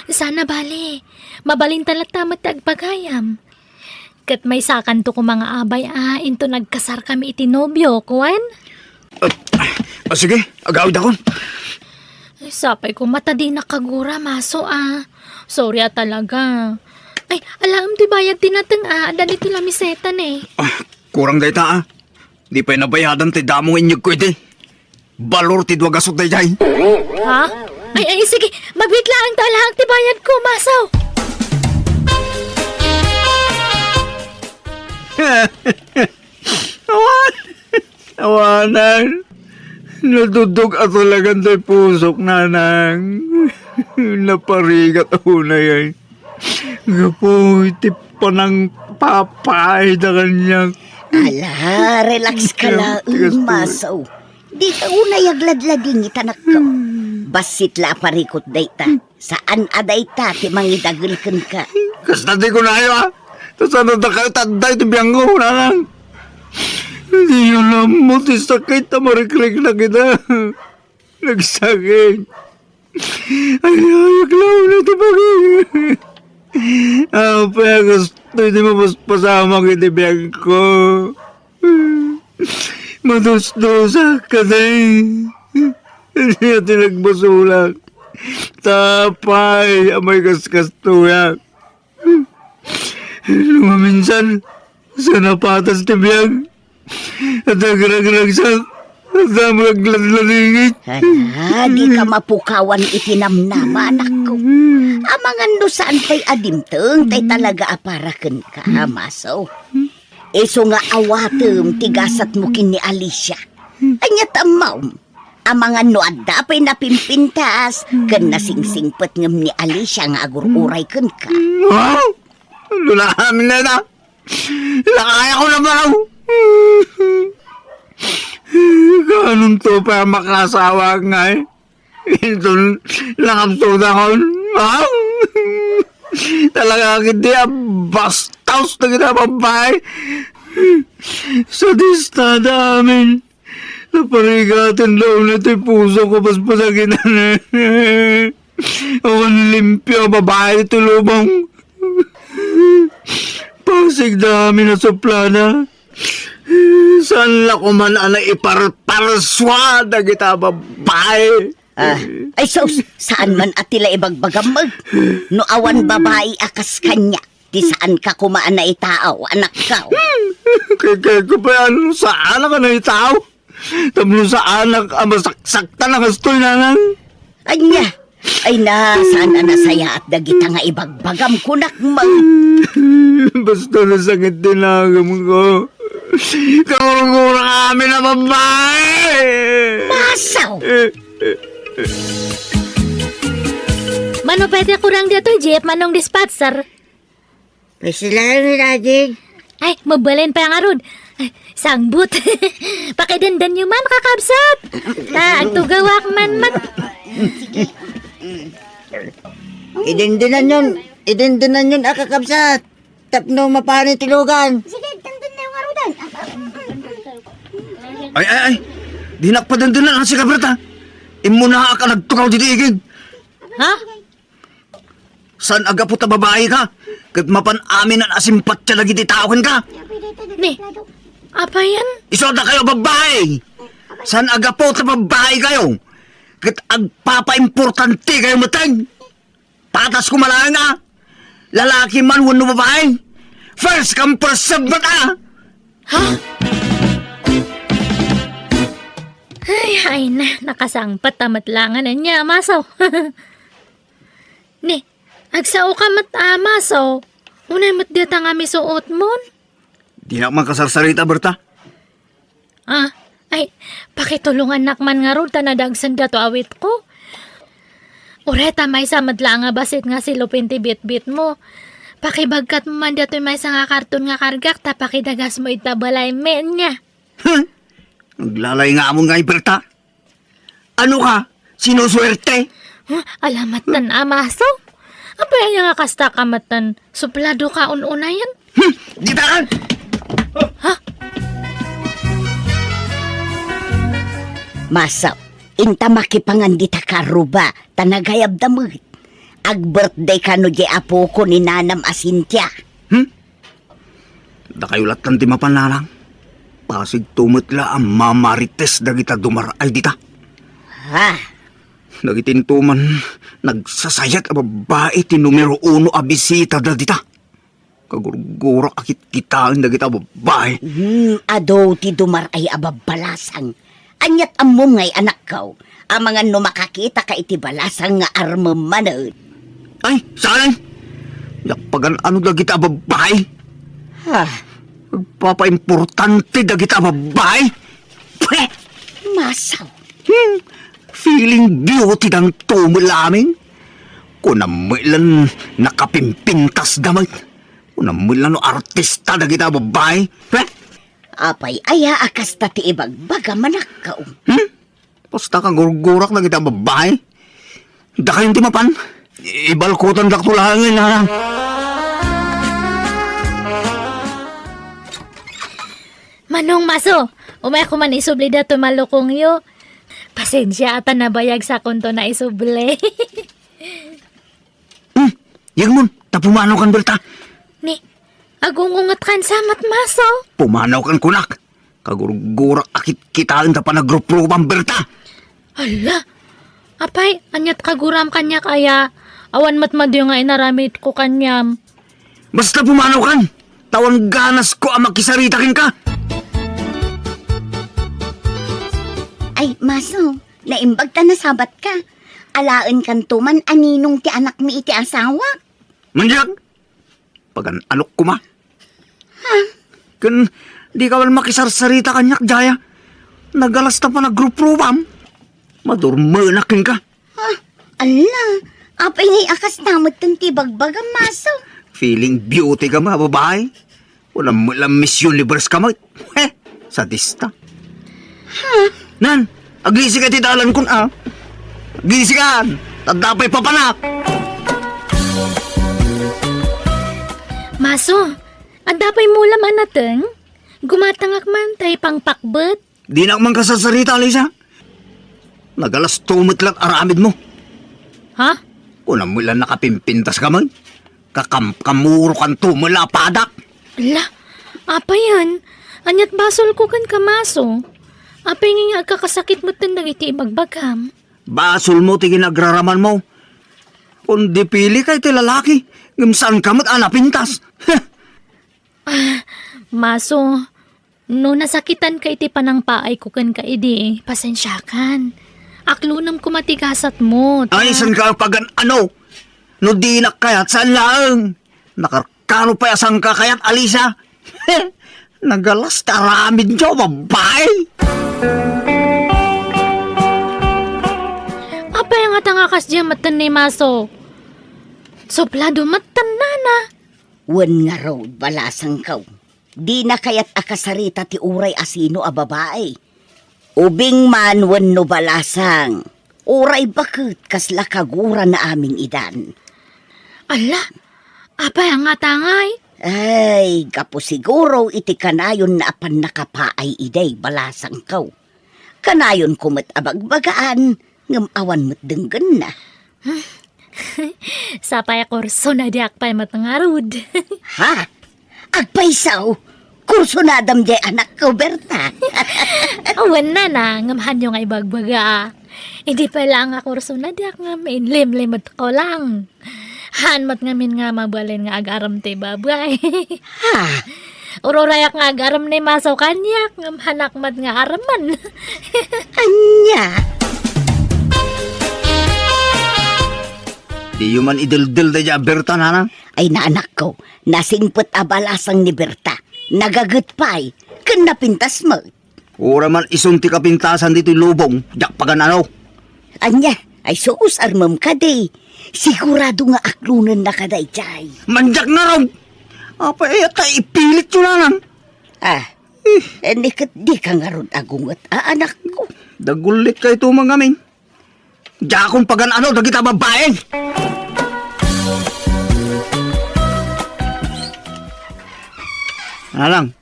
Saan a bale. Mabalinta latta met ti agbagayam. Ket maysakanto koma nga abay a inton agkasarkami iti nobiok, wen? Ah, ah, sige, agawidakon. Ay, sapay koma ta dinak kagura, Maso, a. Sorry a talaga. Ay, alaem ti bayad ti nateng a, addan iti lamiseta ne. Ah, kurang dayta, a. Di pay nabayadan ti damo nga inyegko idi. Balor ti dua gasut daydiay. Ha? Ay, ay, sige. Magwit laeng ta alaak ti bayadko, Maso. Awan! Awanan! Natudog a talagan ti pusok, nanang. Naparigat unay ay. Gapu iti panangpapaayda kaniak. Ala, relax ka laeng, Maso. Dika unay agladladingit, anakko. Bassit la a parikut dayta. Saan a dayta ti mangidagel kenka. Kasta ti kunayo, a. Ta saan a dakayo ta adda iti biangko, nanang. Diyo la ammo ti sakit a marikriknak ita. Nagsakit. Ay, ay, aklawna ti bagay. Apay a kastoy ti mapaspasamak iti biagko. Madusdusak, katay. Ania ti nagbasolak? Apay a maikaskastoyak. No maminsan, saan a patas ti biag. Adda agragragsak, adda agladladingit. Ala, dika mapukawan iti namnama, anakko. Amangan no saan pay a dimteng ti talaga a para kenka, Maso. Isu nga awatem ti gasatmo ken ni Alicia. Ania ti ammom? Amangan no adda pay napimpintas ken nasingsingpet ngem ni Alicia nga agur-uray kenka. Ha? Ano na amin na ita? Lakayakon a baro. Kaanonto pay a makaasawaak ngay? Inton nakapsudakon. Ha? Talaga ketdi a bastos dagiti a babbai. Sadistada amin. Naparigaten la unay ti pusok a paspasakitan. Awan limpio a babai ti lubong. Pasigda amin a suplada. Saan la koman a naiparparsua dagita a babbai? Ah, ay sus, saan man a ti la ibagbagam, eh. No awan babai a kas kaniak, ti saanka koma a naitaaw, anakko. Kay, kay ko pay a no saanak a naitaaw. Tapno saanak a masaksaktan a kastoy, nanang. Ania? Ay na, saan a nasayaat dagita nga ibagbagam, kunak man. Basta nasakit ti nagamko. Kaurgura amin a babbai! Masaw! Mano pwede kurang dito, Jeep, manong dispatcher? Pwes laeng ni Daddy. Ay, mabalin pa ngarud. Ay, sangbut. Pakidendenyo man, kakabsat. Ta, agtugawak man mat. Idindinan yon, idindinan yon, a, kakabsat. Tapno mapani ti lugan. Sige, denden na yung arudan. Ay, ay, ay. Dinak padendenan, a, si Gabriel, ta. Immunaak a nagtukaw didi igid. Ha? Saan a gapu ta babaika? Ket mapan amin a simpatya dagiti tao kenka? Ni, apayan? Isu a dakayo a babbai! Saan a gapu ta babbai kayo? Ket agpapaimportante kayo metten? Patas koma laeng a! Lalaki man wenno babai? First come, first serve met a! Ha? Ay, ay na, nakasangpet a met laengen ania, Maso. Ni, agsaoka met a, Maso. Unay met dita nga misuotmon? Dinak man kasarsarita, Berta. Ah, ay, pakitulongannak man ngarud ta nadagsen dato awitko. Uray ta maysa met la nga bassit nga silupin ti bitbitmo. Pakibagkatmo man datoy maysa nga karton nga kargak ta pakidagasmo ita balaymi, ania? Hmm? Aglalay nga amon nga iberta. Ano ka? Sinusuwerte? Huh? Alamattan a, Maso? Apay aya nga kasta ka metten? Suplado ka un-unayen? Hmm, dita ka! Ha? Maso, inta makipangan dita karuba, ta nagayabda met. Ag-birthday kano di apoko ni nanam a Cynthia. Hmm? Dakayo lattan ti mapan, nanang. Pasigto met la a mamarites dagita dumar-ay dita. Ha? Dagiti intoman, nagsasayat a babbai ti numero uno a bisitada dita. Kagurgurak a kitkitaen dagita babbai. Hmm, adu ti dumar-ay a babbalasang. Aniat ammom ngay, anakko, amangan no makakitaka iti balasang nga armem manen. Ay, saan? Diak pagan-ano dagita a babbai? Ha? Agpapaimportante dagita a babbai? Pwe! Masaw. Hmm, feeling beauty danto met la amin. Kunam met lan nakapimpintas da met. Kunam met lan no artista dagita a babbai. Pwe! Apay aya a kasta ti ibagbagam, anakko? Hmm? Basta kagurgurak dagita a babbai. Dakayon ti mapan. Ibalkutandakto laengen, nanang. Manong Maso, umay koma isubli datoy malukongyo. Pasensia a ta nabayag sakonto naisubli. Hmm, yegmon, ta pumanaw kan Berta. Ni, agungunget kan samat, Maso. Pumanaw kan kunak. Kagurgurak a kitkitaen ta panagruprubam, Berta. Ala, apay, aniat kaguram kaniak aya? Awan met madi nga inaramidko kaniam. Basta pumanaw kan, ta awan ganasko a makisarita kenka. Ay, Maso, naimbag ta nasabat ka. Alaen kanto man a ninong ti anakmi iti asawak. Mandiak, pagan-anok koma. Ha? Ken di ka man makisarsarita kaniak, Jaya. Nagalas ta panagruprubam. Madurmenak kenka. Ha? Ala, apay ngay a kasta metten ti bagbagam, Maso? Feeling beauty ka, ma, babae. Kunam met la Miss Universe ka met. He, sadista. Ha? Nan, agisika iti dalan kun, a. Agisikan, ta adda pay papanak. Maso, adda pay mulam a nateng? Gumatangak man, ta ipangpakbet. Dinak man kasarsarita, Alisa. Nagalasto met la aramidmo. Ha? Kunam met la nakapimpintas ka man. Kakamkamuro kanto met la a padak. Ala, apayen? Aniat basolko kenka, Maso? Apay ngay nga agkakasakit metten dagiti ibagbagam? Basolmo ti ginagraramanmo. Kundi pili ka iti lalaki, ngem saan ka met a napintas. Heh! Ah, Maso, no nasakitanka iti panangpaayko kenka idi, pasensiakan. Aklonem koma ti gasatmo, ta... Ay, saan ka pagan-ano? No dinak kayat, saan laeng? Nakarkaro pay a saan ka kayat, Alisa? Nagalas ti aramidyo, babbai! Apay nga ta nga kasdiay metten ni Maso? Suplado metten, nana. Wen ngarud, balasangko. Dina kayat a kasarita ti uray asino a babai. Ubing man wenno balasang, uray baket kasla kagurana amin idan. Ala, apay a ngatangay? Ay, gapu siguro iti kanayonna a pannakapaay idiay balasangko. Kanayonko met a bagbagaan, ngem awan met denggenna. Sapay a kursona diak pay met ngarud. Ha? Agpayso? Kursonadam diay anakko, Berta? Awan, nana, ngem haanyo nga ibagbaga. Idi pay laeng a kursona diak ngem inlimlimetko lang. Haan met ngamin nga mabalin nga agarem ti babai. Ha? Ururayak nga agarem ni Maso kaniak, ngem haanak met nga aremen. Ania? Diyo man ideldel daydiay a Berta, nana? Ay, naanakko, nasingpet a balasang ni Berta. Nagaget pay, ken napintas met. Uray man isun ti kapintasan ditoy lubong, diak pagan-ano. Ania, Ay sus, armem kadi. Sigurado nga aklonennaka daydiay. Mandiak ngarud! Apay aya ta ipilityo, Nanang? Ah, eh, ni ket dika ngarud agunget, a, anakko. Dagulitkayto man ngamin. Diakon pagan-ano dagita babaen. Nanang,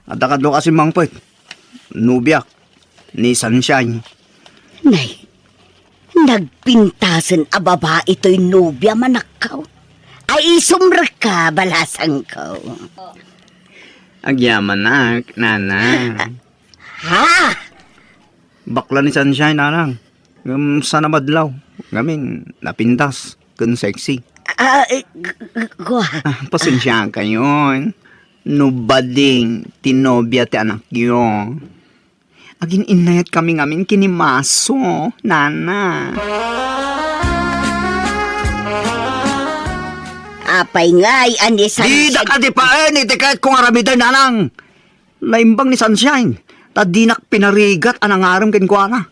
adda kadlo kasi mangpet. Nobiak ni Sunshine. Nay, nagpintasen a babai toy nobiam, anakko. Ay, isumrekka, balasangko. Agyamanak, Nanang. Ha? Bakla ni Sunshine, Nanang. Ngem saan a madlaw. Ngamin, napintas ken sexy. Ah, eh, g-, g-, gua. Ah, pasensiakayon. No bading ti nobia ti anakyo. Agin-innayatkami ngamin ken ni Maso, Nana. Apay ngay, ani Sunshine? Dida kadi paen iti kayatko nga aramiden, Nanang. Naimbag ni Sunshine, ta dinak pinarigat a nangarem kenkuana.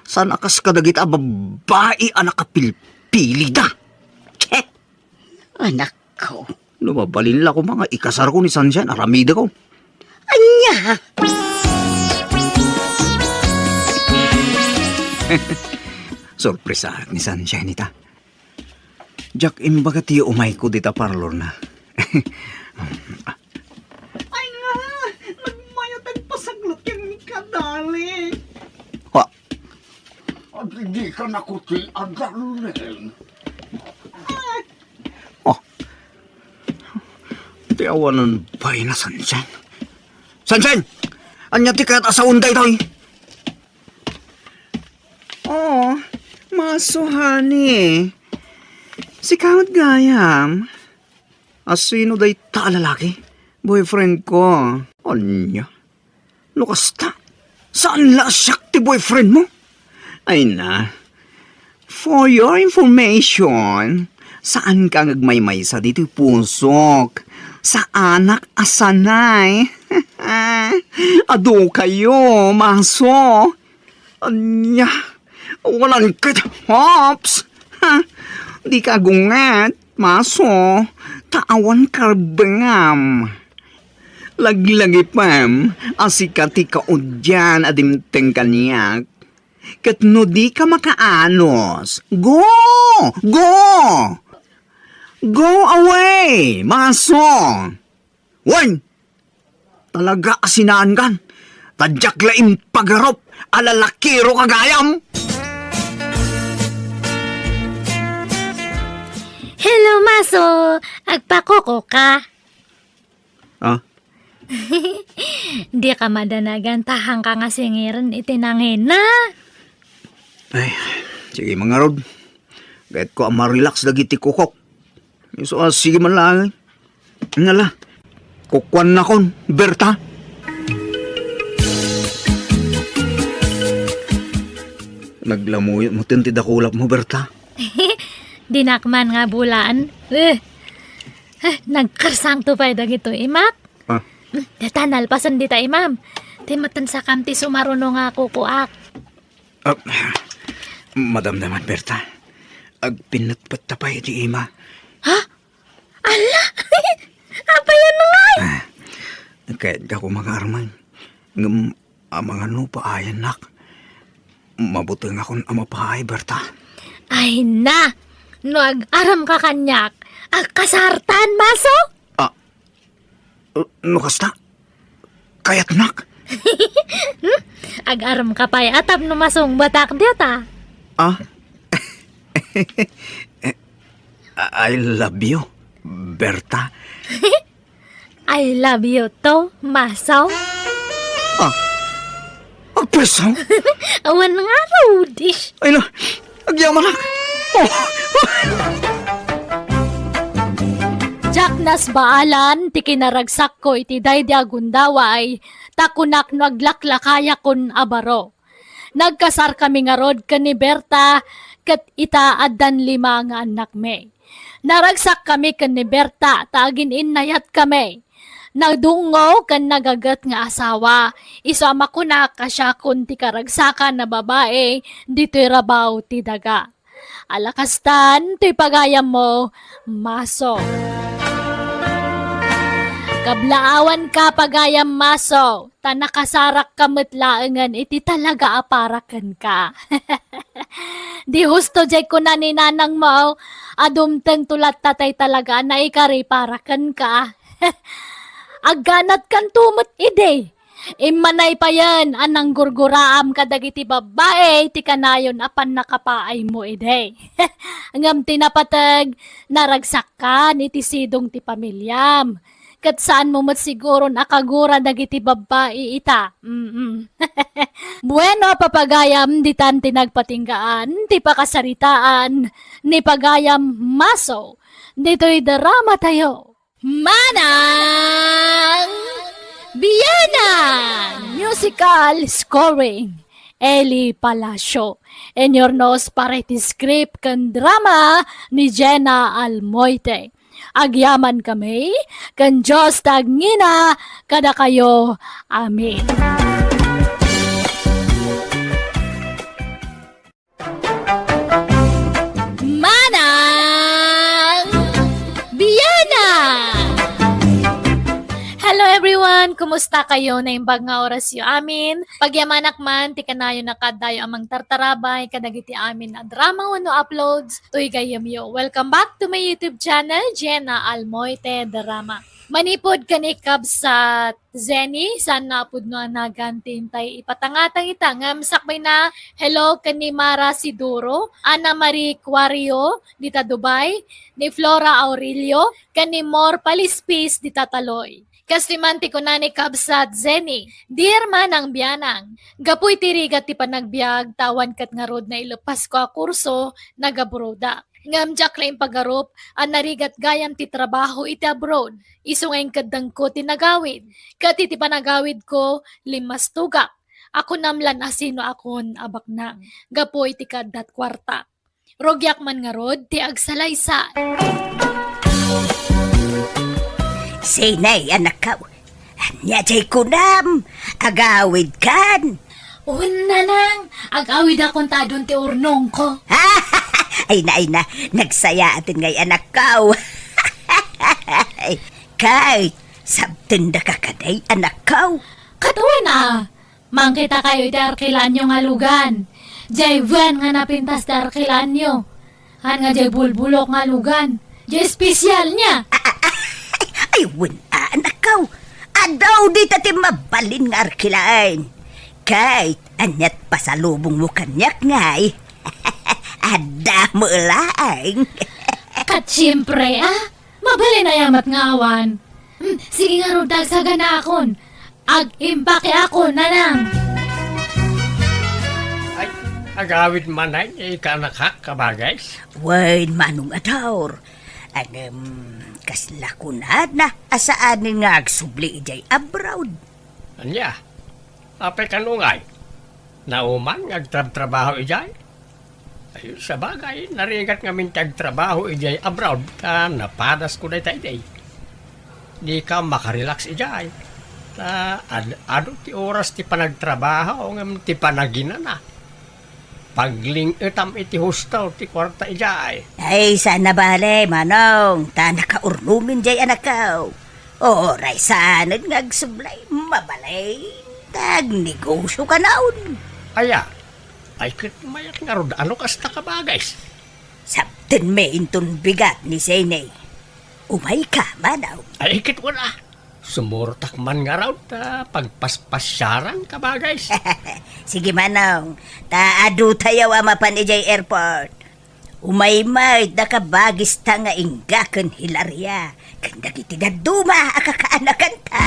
Saan a kas kadagita a babbai a nakapilpilida. Che! Anakko. No mabalin la koma nga ikasarko ni Sunshine, aramideko. Ania? Sorpresaak ni Sunshine ita. Diak imbaga ti umayko dita parlorna. Ay nga, nagmayat agpasaglut ken ni kadali. Ha? Adi, dika nakuti a darling. Oh. Ti awanan pay na Sunshine. Sunshine! Ania ti kayat a saon daytoy? Oo, Maso, honey. Sika met gayam. A, sino dayta a lalaki? Boyfriend ko. Ania? No kasta, saan la a siak ti boyfriend mo? Ay na. For your information, saanka nga agmaymaysa ditoy pusok. Saanak a sanay. Adu kayo, Maso. Ania? Awanan ket, Hops! Ha? Dika agunget, Maso, ta awan karbengam. Laglagipem a sika ti kaudian a dimteng kaniak. Ket no dika makaanos, go! Go! Go away, Maso! Wen! Talaga a sinaankan. Ta diak la impagarup a lalakiro ka gayam. Hello, Maso. Agpakuko ka? Ah? Dika madanagan ta haanka nga singiren iti nangina. Ay, sige, mangarud. Kayatko a ma-relax dagiti kukok. Isu a, sige man laeng. Nala, kukuannakon, Berta. Naglamuyot mo ti dakulap mo, Berta. Dinak man nga bulaan. Eh, eh, nagkarsangto pay dagito imak. Ah. Deta, nalpasen dita imam. Ti maten sakam ti sumaruno nga kukuak. Ah, madamdaman, Berta. Agpinnetpet ta pay iti ima. Ha? Ala! Apayan ngay? Ah, kayatko nga armen. Ngem amangan no paayannak. Mabutengakon a mapaay, Berta. Ay na! No ag-aramka kaniak, agkasartan, Maso? Ah, no kasta, kayatnak. Hmm? Ag-aramka pay a tapno masungbatak dita. Ah? I love you, Berta. I love you too, Maso. Ah? Agpwesaw? Awan nga, Rudish. Ay na, agyamanak. Oh. Diak nasbaalan ti kinaragsakko iti daydi a gundaway, ta kunak no aglaklakayakon a baro. Nagkasarkami ngarud ken ni Berta, ket ita addan lima nga annakmi. Naragsakkami ken ni Berta ta agin-innayatkami. Nadungngo ken nagaget nga asawa, isu a makunak a siakon ti karagsakan a babai ditoy rabaw ti daga. Ala kastan toy pagayammo, Maso. Kablaawanka, pagayam Maso, ta nakasarakka met laengen iti talaga a para kenka. Di husto diay kuna ni nanangmo a dumtengto latta tay talaga a naikari para kenka. Agganatkanto met idi. Immanay payen a nanggurguraam kadagiti babbai ti kanayon a pannakapaaymo idi. Ngem ti napateg, naragsakkan iti sidong ti pamiliam. Ket saanmo met siguron a kagura dagiti babbai ita. Mm-mm. Bueno, papagayam, ditan ti nagpatinggaan ti pakasaritaan ni pagayam Maso ditoy drama tayo. Manang Bianang! Musical scoring, Eli Palacio. Inurnos para iti script ken drama ni Jenna Almoite. Agyaman kami, ken Dios ti agngina kadakayo. Amen. Manang Bianang! Hello everyone! Kumusta kayo? Naimbag nga orasyo amin. Pagyamanak man ti kanayon a kaaddayo a mangtartarabay kadagiti amin a drama wenno uploads toy gayyemyo. Welcome back to my YouTube channel, Jenna Almoite Drama. Manipud ken ni Kabsat Zenny, saan nga a pudno a nagan ti intay ipatangatang ita ngem sakbayna, hello ken ni Mara Siduro, Ana Marie Cuario dita Dubai, ni Flora Aurelio, ken ni Mor Palispis dita Taloy. Kastoy man ti kuna ni Kabsat Zenny, Dear Manang Bianang, gapu iti rigat ti panagbiag, ta awan ket ngarud naileppasko a kurso, nagabrodak. Ngem diak la impagarup a narigat gayam ti trabaho iti abroad, isu nga inkeddengko ti nagawid. Ket iti panagawidko, limmastugak. A kunam lan a sino akon a baknang gapu iti kaaddat kuarta. Rugiak man ngarud ti agsalaysay. Sinay, anakko? Ania jay kunam? Agawidkan? Wen, nanang, agawidakon ta adun ti urnongko. Ay na, ay na, nagsayaaten ngay anakko. Kay, sabtendaka kadi anakko. Ket wen a, mangkitakayo iti arkilanyo nga lugan. Jay wen nga napintas ti arkilanyo. Haan nga jay bulbulok nga lugan. Jay espesialna. Ay, wen a, anakko. Adu dita ti mabalin nga arkilan. Kay, aniat pasalubongmo kaniak ngay? Adda met laeng. Ket siempre, a. Mabalin aya met nga awan. Hmm, sige ngarud ta agsaganaakon. Ag-impake ako, nanang. Ay, agawid man ay, ikanak, kabagis? Wen, Manong Ador. Ngem, kasla kunana a saanen nga agsubli idiay abroad? Ania? Apay kano ngay? Nauman nga agtrabtrabaho idiay? Ay, sabagay, narigat ngamin ti agtrabaho idiay abroad, ta napadasko dayta idi. Dika makarelax idiay. Ta ad-, adu ti oras ti panagtrabaho, ngem ti panaginana. Pagling-etam iti husto ti kuarta idiay. Ay, saan a bale, Manong, ta nakaurnomen diay anakko. Uray saanen nga agsubli, mabalin ta agnegosio kanon. Aya, ay ket mayat ngarud a no kasta, kabagis. Sabtenmi inton bigat ni Sene. Umayka, Manong. Ay ket wen a. Sumurotak man ngarud ta pagpaspasiaran, kabagis. Sige, Manong. Ta adutayo a mapan idiay airport. Umay met da kabagista nga Inga ken Hilaria, ken dagiti dadduma a kakaanakanta.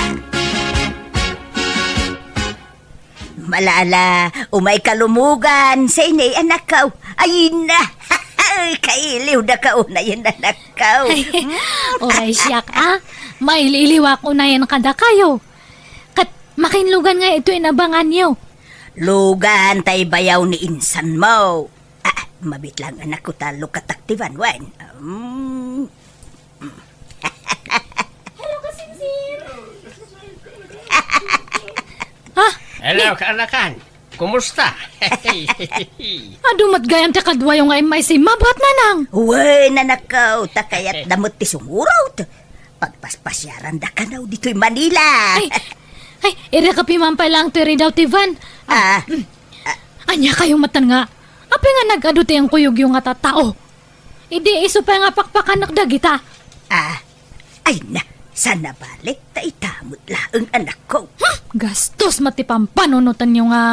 Malala, umayka lumugan, Sene, anakko. Ay na, kailiwdaka unayen, anakko. Ay, uray siak, a. Mailiiliwak unayen kadakayo. Ket makin lugan nga ito inabanganyo. Lugan tay bayaw ni insanmo. Ah, mabit lang, anakko, ta lukatak ti banwan. Mm. Hello, kasingsing. Hello, kaanakan. Kumusta? Adu met gayam ti kaduayo nga immaysima, Nanang. Wen, anakko, ta kayatda met ti sumurot. Pagpaspasiaranda kano ditoy Manila. Ay, ay, irek a pimampay lang ti ridaw ti van. Ah, Ah, mm. Ania kayo matan nga? Apay nga nag-adu ti inkuyogyo nga tattao? Idi isu pay nga pakpakanak dagita. Ah, ay na, sana balik ta ita met laeng, anakko. Hmm, gastos met ti pampanunotanyo nga.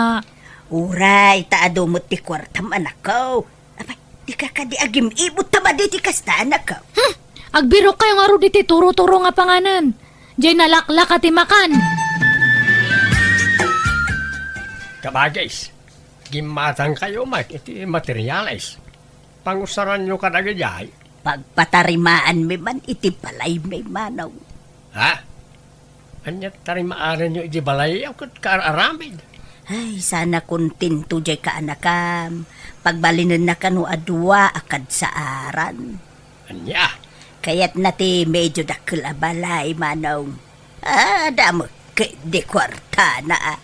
Uray, ta adu met ti kuartam, anakko. Apay, dika kadi agim-ibot ta madi ti kasta, anakko. Hmm, agbirok kayo ngarud iti turo-turo nga panganan. Jay nalaklaka ti makan. Kabagis, gimmatang kayo met iti materialis. Pangusaranyo kadagijay? Pagpatarimaanmi man iti balaymi, Manong. Ha? Ania ti tarimaanyo iti balay a ket kaar-aramid? Ay, sana kontento jay kaanakam. Pagbalinenna kano a dua a kadsaaran. Ania? Kayatna ti medyo dakkel a balay, Manong. Ah, adda met ketdi kuartana, a.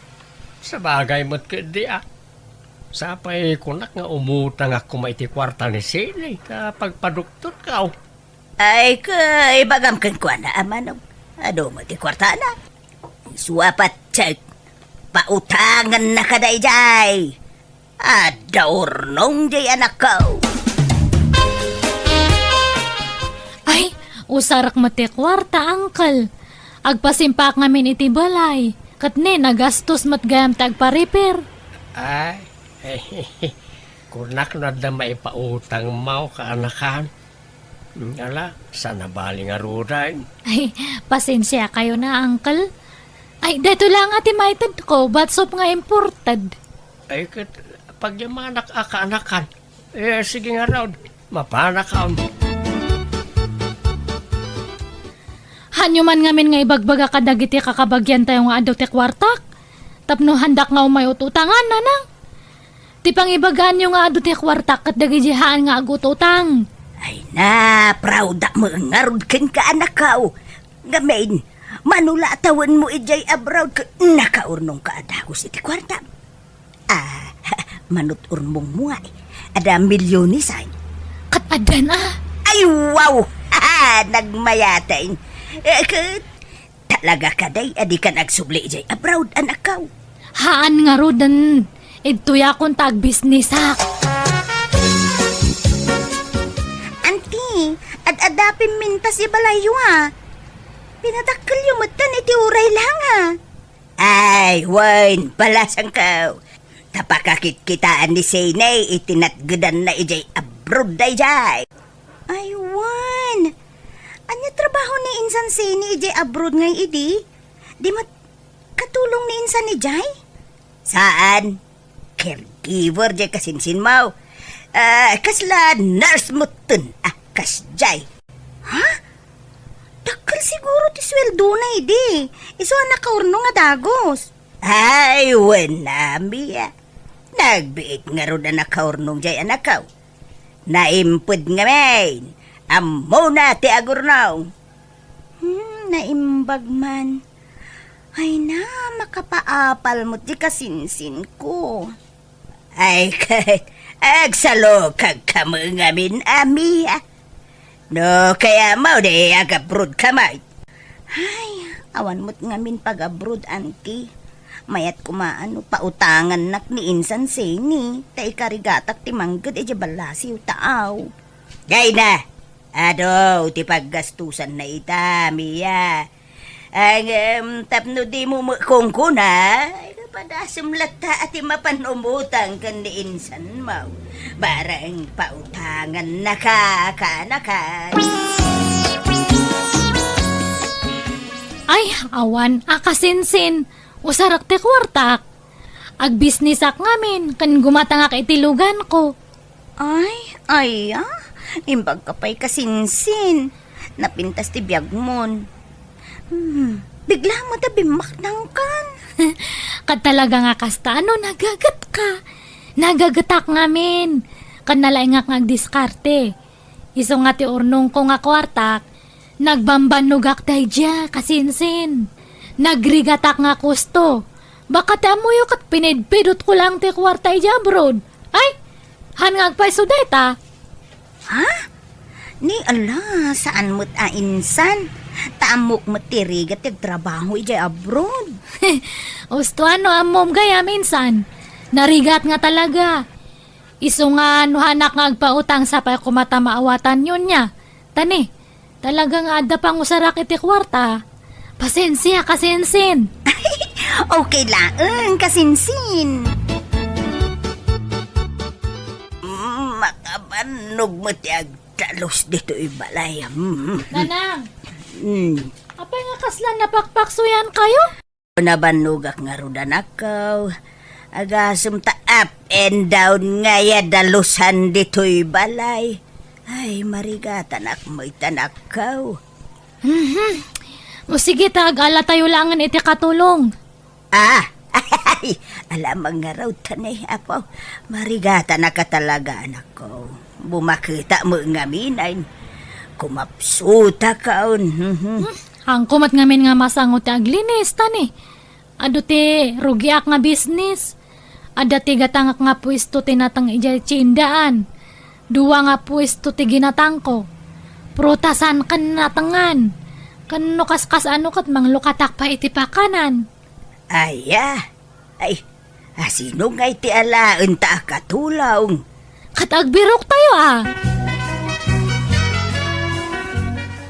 Sabagay met ketdi, a. Sapay kunak nga umutangak koma iti kuarta ni Sini ta pagpaduktorkaw. Ay, ka, ibagam kenkuana, a, Manong. Adu met ti kuartana. Isu a patse, pautangennaka dayjay. Adda urnong jay, anakko. Ay, usarek met ti kuarta, uncle. Agpasimpak ngamin iti balay. Ket ne, nagastos met gayam ti agpa-repair. Ay, kunak no adda maipautangmo, kaanakan. Ala, sana bali ngaruden. Ay, pasensia kayo na, uncle. Ay, daytoy la nga ti maitedko, batsop nga imported. Ay, ket pagyamanak a kaanakan. Eh, sige ngarud, mapanakam. Hanyo man ngamin nga ibagbaga kadagiti kakabagiantayo nga adu ti kuartak, tapno handak nga umay ut-utangan, nanang. Ti pangibagaanyo nga adu ti kuartak ket dagiti haan nga agututang. Ay na, proud-ak met ngarud kenka, anakko. Ngamin, mano la a tawenmo idiay abroad ket nakaurnongka a dagus iti kuartam. Ah, manut-urnongmo nga, adda milyones, ay. Ket addan, a? Ay, wow! Nagmayaten. Eh, ket talaga kadi a dikan agsubli idiay abroad, anakko? Haan ngaruden. Idtoyakon ta agbisnisak. Auntie, ad-adda pimintas ti balayyo, a. Pinadakkelyo metten iti uray la nga. Ay, wen, balasangko. Ta pakakitkitaan ni Sene iti natgedanna idiay abroad daydiay. Ay, wen. Ania trabaho ni insan Sene idiay abroad ngay idi? Di met katulong ni insan idiay? Saan? Caregiver diay kasinsinmo. Ah, kasla nurse metten. Ah, kasdiay. Ha? Dakkel siguro ti sueldona idi. Isu a nakaurnong a dagus. Ay, wen a, Mia. Nagbiit ngarud a nakaurnong diay, anakko. Naimped ngamin. Ammona ti agurnong. Hmm, naimbag man. Ay na, makapaapal met ti kasinsinko. Ay, ket agsalukagka met ngamin, a, Mia. No kayatmo, di ag-abroadka met. Ay, awan met ngamin pag-abroad, auntie. Mayat koma no pautangannak ni insan Sene, ta ikarigatak ti mangged idiay ballasiw ta aw. Ay na, adu ti paggastusanna ita, Mia. Ngem tapno dimo met kunkuna, padasem latta a ti mapan umutang ken ni insanmo. Bareng pautangannaka, kaanakan. Ay, awan a kasinsin. Usarek ti kuartak. Agbisnisak ngamin ken gumatangak iti luganko. Ay, aya, imbagka pay kasinsin. Napintas ti biagmon. Hmm, bigla met a bimmaknangkan. Ket talaga nga kasta, a no nagagetka. Nagagetak ngamin. Ken nalaingak nga agdiskarte. Isu nga ti urnongko nga kuartak, nagbambannogak daydiay, kasinsin. Nagrigatak nga kusto. Baka ti ammoyo ket pinidpidotko lang ti kuarta idiay abroad. Ay, han nga agpayso dayta? Ha? Ni ala, saan met a insan. Ta ammok met ti rigat ti agtrabaho idiay abroad. Usto a no ammom gayam insan. Narigat nga talaga. Isu nga no hanak nga agpautang sapay koma ta maawatanyo nia. Tani, talaga nga adda pangusarak iti kuarta. Pasensia, kasensin. Okay laeng, kasensin. Mm, makabannog met ti agdalus ditoy balay. Mm. Nanang, Mm. apay nga kasla napakpaksuyan kayo? Nabannogak ngarud, anakko. Agasem ta up and down nga ya dalusan ditoy balay. Ay, marigatanak met, anakko. Mhm. O sige ta, agala tayo laengen iti katulong. Ah, ay, alamang ngarud, tani, apo. Marigatanak a talaga, anakko. Bumaketa met ngamin, ay. Kumapsutakon. Mhm. Hmm, hangko met ngamin nga masango ti aglinis, tani. Adu ti rugiak nga bisnis. Adda ti gatangak nga puesto ti nateng idiay tiendaan. Dua nga puesto ti ginatangko. Prutasan ken natengan. Ken no kaskas-ano ket manglukatak pay iti pakanan. Aya? Ay, asino ngay ti alaen ta akatulong? Ket agbirok tayo, a.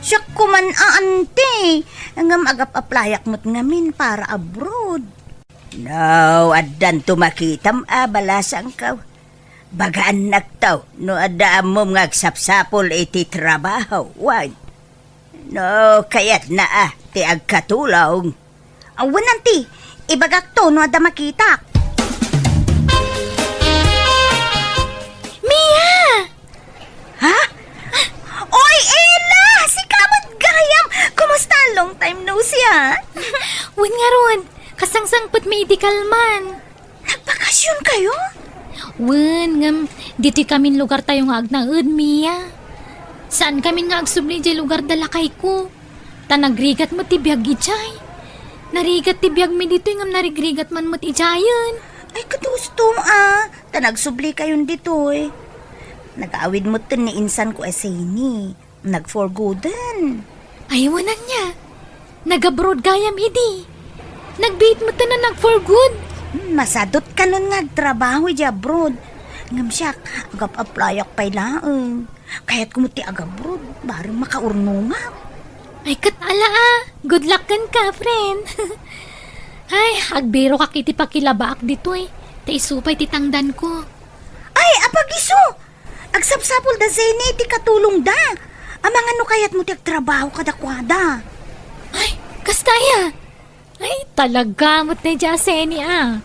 Siak koman a, anti. Ngem agap-aplayak met ngamin para abroad. No, addanto makitam a balasangko. Bagaannakto no adda ammom nga agsapsapul iti trabaho, wen? No, kayatna a ti agkatulong. Awan, anti. Ibagakto no adda makitak. Mia! Ha? Oy, Ella! Sika met gayam! Kumusta? Long time no see, ah. Wen ngarud, kasangsangpetmi idi kalman. Nagbakasyon kayo? Wen, ngem ditoy kamin lugar tayo nga agnaed, Mia. Saan kamin nga agsubli idiay lugar da lakayko. Ta nagrigat met ti biag idiay. Narigat ti biagmi ditoy ngem narigrigat man met idiayen. Ay, ket usto, a. Ta nagsubli kayon ditoy. Nag-awid metten ni insanko a Zeni. Nag-for gooden. Ay, wen ania. Nag-abroad gayam idi. Nagbiit metten a nag-for good. Hmm, masadot kanon nga agtrabaho idiay abroad. Ngem siak, agap-aplayak pay laeng. Kayatko met ti agabroad, bareng makaurnongak. Ay, ket ala a. Good luck kenka, friend. Ay, agbirokak iti pakilabaak ditoy. Ta isu pay ti tangdanko. Ay, apag-isu! Agsapsapul da Zeni iti katulongda. Amangan no kayatmo ti agtrabaho kadakuada. Ay, kasta aya? Ay, talaga met daydiay a Zeni a.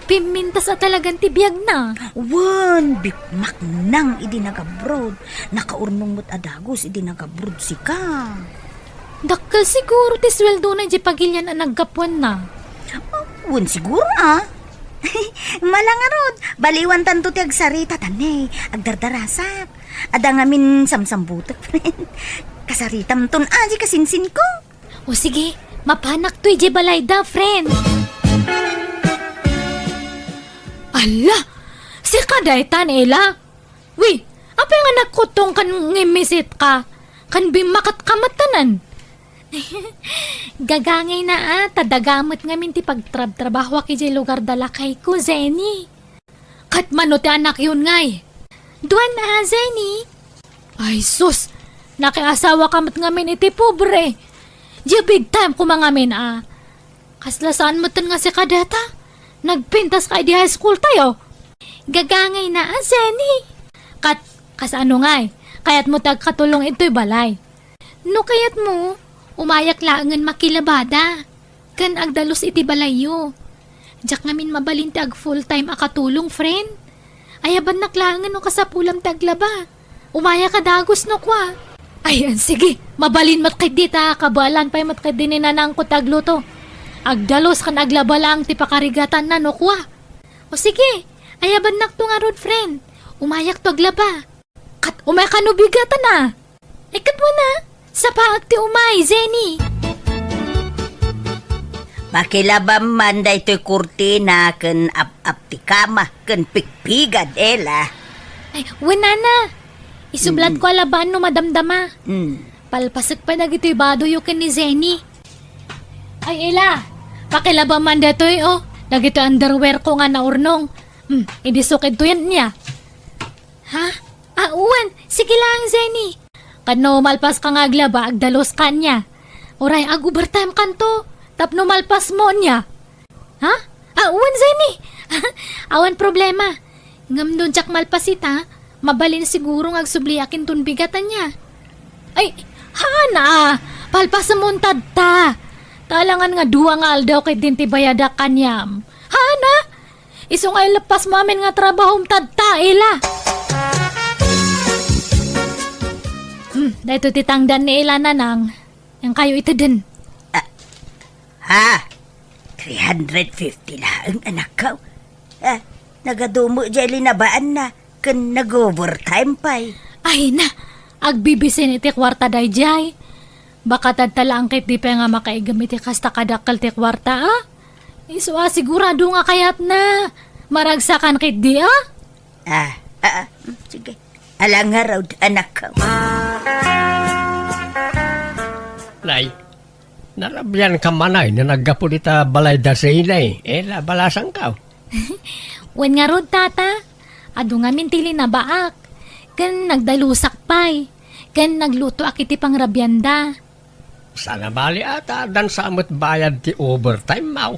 Pimmintas a talagan ti biagna. Wen, bikmak nang idi nagabroad. Nakaurnong met a dagus idi nagabroad sika. Dakkel siguro ti sueldona idiay pagilian a naggapuanna. Wen siguro, a. Mala ngarud, baliwantanto ti agsarita, ta ne, agdardarasak. Adda ngamin samsambutek, friend. Kasaritamton a, di kasinsinko. O sige, mapanakto idiay balayda, friend. Ala, sika daytan, Ella? Wi, apay nga nagkutong kan ngimmisit ka? Kan bimmakat ka matanan? Gagangayna a, ta daga met ngamin ti pagtrabtrabahoak idiay lugar da lakayko, Zeni. Ket mano ti anakyon ngay? Duan a, Zeni. Ay sus, nakiasawa ka met ngamin iti pobre. Diay big time koma ngamin a. Kasla saan metten nga sika dayta? Nagpintas ka idi high school tayo. Gagangayna a, Zeni. Ket, kasano ngay? Kayatmo ti agkatulong itoy balay? No kayatmo, umayak laengen makilabada. Ken agdalus iti balayyo. Diak ngamin mabalin ti ag full time a katulong, friend. Ayabannak laengen no kasapulam ti aglaba. Umayak a dagus no kua. Ay, sige, mabalin met ketdi ta kabaelan pay met ketdi ni nanangko ti agluto. Agdalus ken aglaba laeng ti pakarigatanna no kua. O sige, ayabannakto ngarud, friend. Umayakto aglaba. Ket umay kano bigatan a? Ay, ket wen a, sapaek ti umay, Zeni. Pakilabam man daytoy kurtina ken ap-ap ti kama ken pikpigad, Ella. Ay, wen, Nana. Isublatko a labaan no madamdama. Mm. Palpasek pay dagitoy badoyo ken ni Zenny. Ay, Ella, pakilabam man daytoy, oh. Dagitoy underwear ko nga naurnong. Hmm, idi sukidto yan niya. Ha? Ah, wen, sige lang, Zenny. Ket no malpaska nga aglaba, agdaluska ania. Uray, ag-overtime kanto. Tapno malpasmo ania. Ha? Ah, wen, Zenny. Awan problema. Ngem no diak malpas ita, mabalin siguro nga agsubliak inton bigat ania. Ay, haana. Palpasmo intad ta. Ta alangan nga dua nga aldaw ket din ti bayadak kaniam. Haana? Isu nga ileppasmo amin nga trabahom intad ta, Ella. Hmm, daytoy ti tangdan ni Ella, Nanang. Yan kayo iteden. Ah, ha? Three hundred fifty laeng, anakko. Ah, nagadumo jay linabaanna, ken nag-overtime pay. Ay na, agbibisin iti kuarta dayjay. Baka tadta laeng ketdi pay nga makaigem iti kasta kadakkel ti kuarta, a? Isu a sigurado nga kayatna. Maragsakan ketdi, a? Ah, ah, ah, mm, sige. Ala ngarud, anakko. Nay, narabian ka manay na naggapu dita balay da Zenny, eh, nabalasangkaw. Wen ngarud, Tata. Adu ngamin ti linabaak. Ken nagdalusak pay. Ken naglutoak iti pangrabianda. Saan a bali a ta addan sa met bayad ti overtime, maw?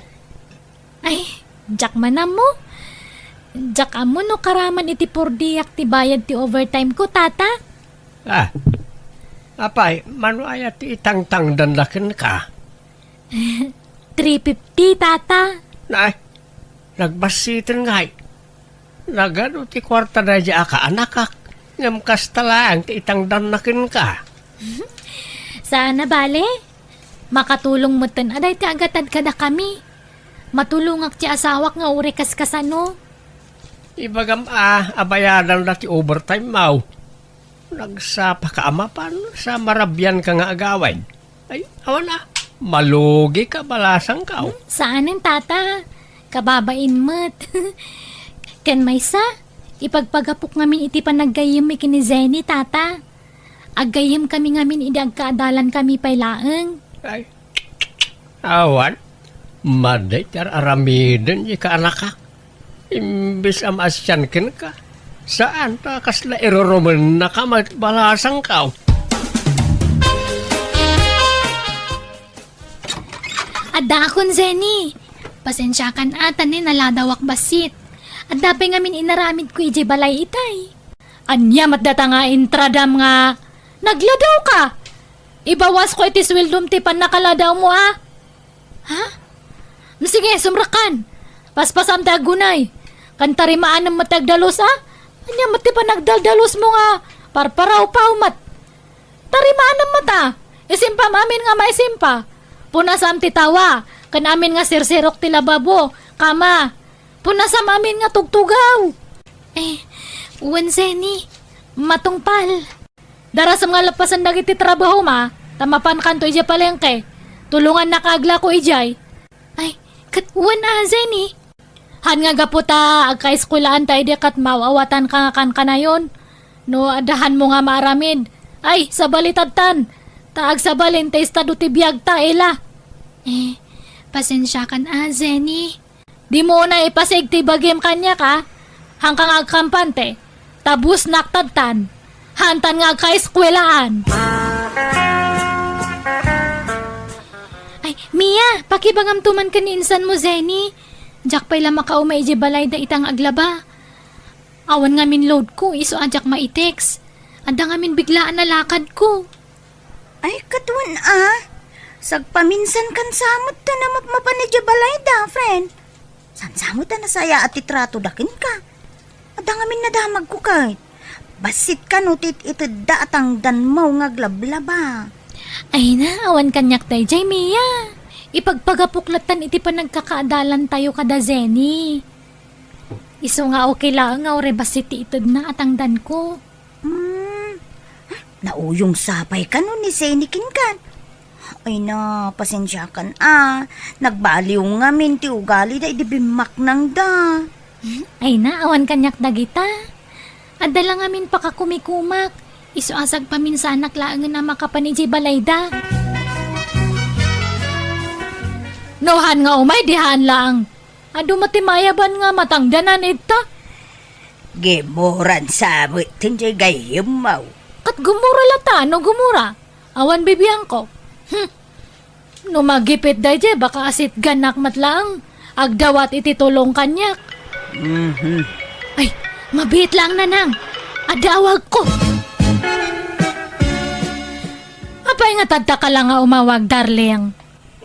Ay, diak man ammo. Diak ammo no karaman iti purdiak ti bayad ti overtime ko, Tata. Ah, apay, mano aya ti itangtangdanna kenka? Three fifty, Tata. Nay, nagbassiten ngay. Nagadu ti kuarta daydi a kaanakak, ngem kasta laeng ti itangdanna kenka. Saan a bale? Makatulong metten a daytoy a gatad kadakami. Matulongak ti asawak nga uray kaskasano. Ibagam a, abayadanda ti overtime, maw. Nagsapaka a mapan sa marabianka nga agawid. Ay, awan a, malugika, balasangkaw. Hmm, saanen, Tata. Kababain met. Ken maysa, ipagpagapok ngamin iti panaggayyemmi ken ni Zenny, Tata. Aggayyemkami ngamin idi agkaadalankami pay laeng. Ay, awan, madi ti ar-aramiden, ika anakak. Imbes a maasian kenka, saan ta kasla irurumennaka met, balasangkaw. Addaakon, Zenny. Pasensiakan a ta ni naladawak bassit. Adda pay ngamin inaramidko idiay balay itay. Ania met data nga intradam nga nagladawka? Ibawasko iti sueldom ti pannakaladawmo a. Ha? Sige, sumrekkan. Paspasam ti aggunay. Ken tarimaanem met ti agdalus a. Ania met ti panagdaldalusmo nga parparawpaw met? Tarimaanem met a. Isimpam amin nga maisimpa. Punasam ti tawa, ken amin nga sirsirok ti lababo, kama. Punasam amin nga tugtugaw. Eh, wen, Zenny, matungpal. Darasem nga lappasen dagiti trabahom a, ta mapankanto idiay palengke. Tulongannaka aglako idiay. Ay, ket wen a, Zenny. Haan nga gapu ta agkaeskuelaan ta idi ket maaw-awatanka nga kankanayon. No adda haanmo nga maaramid, ay, sabali tadtan. Ta agsabalin ti estado ti biagta, Ella. Eh, pasensiakan a, Zenny. Dimo unay ipasig ti bagim kaniak a. Haanka nga agkampante. Ta busnak tadtan. Haantan nga agkaeskuelaan. Ay, Mia, pakibagamto man ken ni insanmo, Zenny. Diak pay la makauma idiay balayda ita nga aglaba. Awan ngamin loadko, isu a diak maitext. Adda ngamin biglaan a lakadko. Ay, ket wen a. Sagpaminsankan sa met ta namapmapan idiay balayda, friend. Saan sa met a nasayaat ti tratoda kenka? Adda ngamin nadamagko ket. Bassit kano ti it-itedda a tangdanmo nga aglablaba. Ay na, awan kaniak daydiay, Mia. Ipagpagapok lattan iti panagkakaadalantayo kada Zenny. Isu nga okay laeng nga uray bassit ti itedna a tangdanko. Hmm. Nauyong sapay kano ni Zenny kenkan? Ay na, pasensiakan a. Nagbaliw ngamin ti ugalida idi bimmaknangda. Ay na, awan kaniak dagita. Adda la ngamin pakakumikumak. Isu a sagpaminsanak laengen a makapan idiay balayda. No haan nga umay, di haan laeng. Adu met ti mayaban nga matangdanan ita. Gimuran sa met ti gayyemmo. Ket gumura lata, no gumura. Awan bibiangko. Hmm. No magipit daydiay, baka asitganak met laeng. Agdawat iti tulong kaniak. Mhm. Ay, mabiit laeng, Nanang. Adda awagko. Apay nga tadta ka la nga umawag, darling?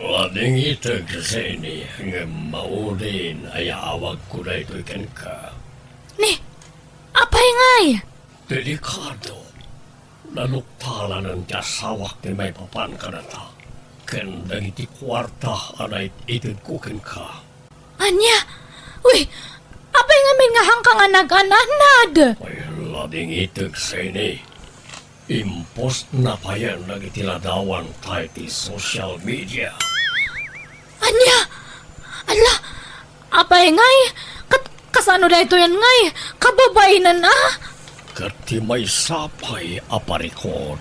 Wading itek, Zeni, ngem maudin a yaawagko daytoy kenka. Ni, apay ngay? Delikado. Naluktalanen ti asawak ti maipapan kadata ken dagiti kuarta a naititedko kenka. Ania? Uy, apay ngamin nga haanka nga nag-an-annad? Ay, lading itek, Zeni. Impostna payen dagiti ladawanta iti social media. Ania? Ala, apay ngay? Ket kasano daytoyen ngay? Kababainan a? Ket ti maysa pay a parikut,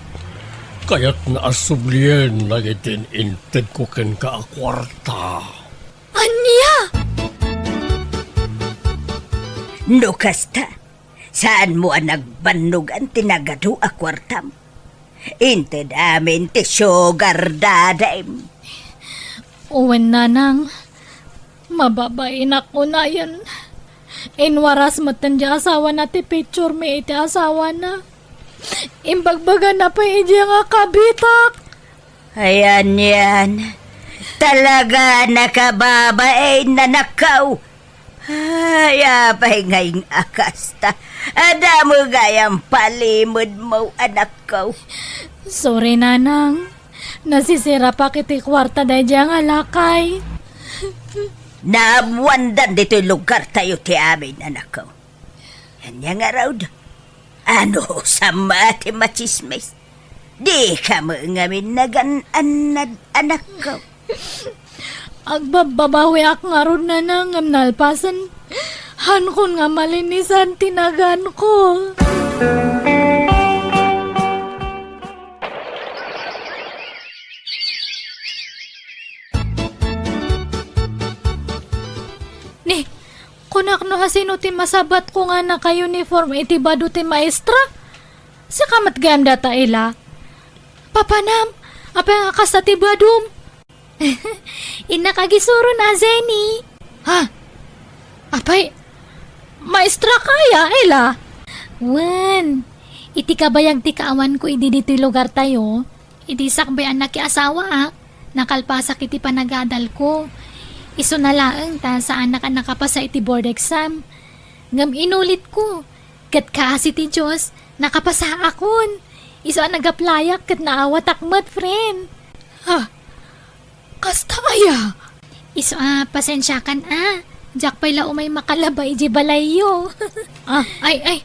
kayatna a sublien dagiti intedko kenka a kuarta. Ania? No kasta, saanmo a nagbannogan ti nagadu a kuartam? Inted amin ti sugar daddy-m. Wen, Nanang, mababainak unayen. Inwaras metten ti asawana ti picture mi iti asawana. Imbagbagana pay idiay nga kabitak. Ayan yan. Talaga nakababain, anakko. Ay, apay ngay a kasta? Adda met gayam palimedmo, anakko. Sorry, Nanang. Nasisirapak iti kuarta daydiay nga lakay. Naammoandan ditoy lugartayo ti amin, anakko. Ania ngarud? Ano, sama ti machismis? Dika met ngamin nagan-annad, anakko. Agbabbabawiak ngarud, Nanang, ngem nalpasen. Haankon nga malinisan ti naganko. Ni, kunak no asino ti masabatko nga naka-uniform iti bado ti maestra? Sika met gayam dayta, Ela. Papanam, apay nga kasta ti badom? Innak agisuron a, Zeni. Ha? Apay, maestra ka aya, Ela? Wen, iti kabayag ti kaawanko idi ditoy lugartayo, idi sakbay a nakiasawaak, nakalpasak iti panagadalko. Isuna laeng ta saanak a nakapasa iti board exam. Ngem inulitko, ket kaasi ti Dios, nakapasaakon. Isu a nag-applyak ket naawatak met, friend. Ha? Kasta aya? Isu a, pasensiakan a. Diak pay la umay makalaba idiay balayyo. Ah, ay, ay.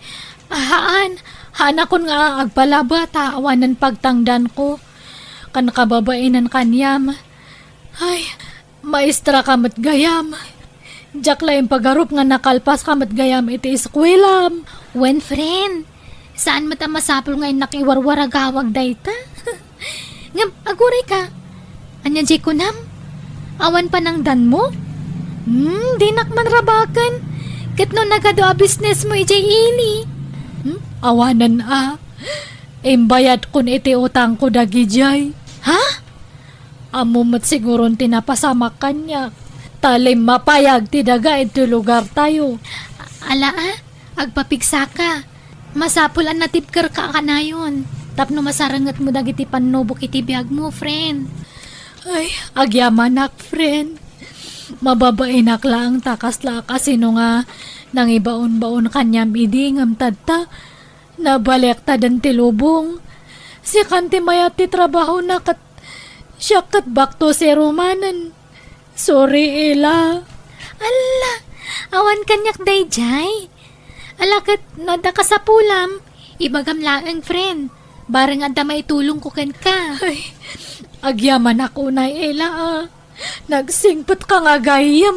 Haan, haanakon nga agpalaba ta awanen pagtangdanko. Kan kababainan kaniam. Ay, maestra ka met gayam. Diak la impagarup nga nakalpas ka met gayam iti eskuelam. Wen, friend. Saan met a masapul nga innak iwarwaragawag dayta. Ngem, aguray ka. Ania diay kunam? Awan panangdanmo? Hmm, dinak man rabaken. Ket no nagadu a businessmo idiay ili? Hmm, awanen a. Imbayadkon iti utangko dagidiay. Ha? Ammo met siguron ti napasamak kaniak. Ta limmapayag ti daga iti lugartayo. Ala a, agpapigsaka. Masapul a natibkerka a kanayon tapno masarengetmo dagiti pannubok iti biagmo, friend. Ay, agyamanak, friend. Mababainak laeng ta kasla a kasino nga nangibaonbaon kaniam idi ngem tadta, nabaliaktaden ti lubong. Sikan ti mayat ti trabahona ket siak ket back to zero manen. Sorry, Ela. Alla, awan kaniak daydiay. Ala ket no adda kasapulam, ibagam laeng, friend. Bareng adda maitulongko kenka. Ay, Agyamanak unay, Ella, a. Nagsingpet ka nga gayyem.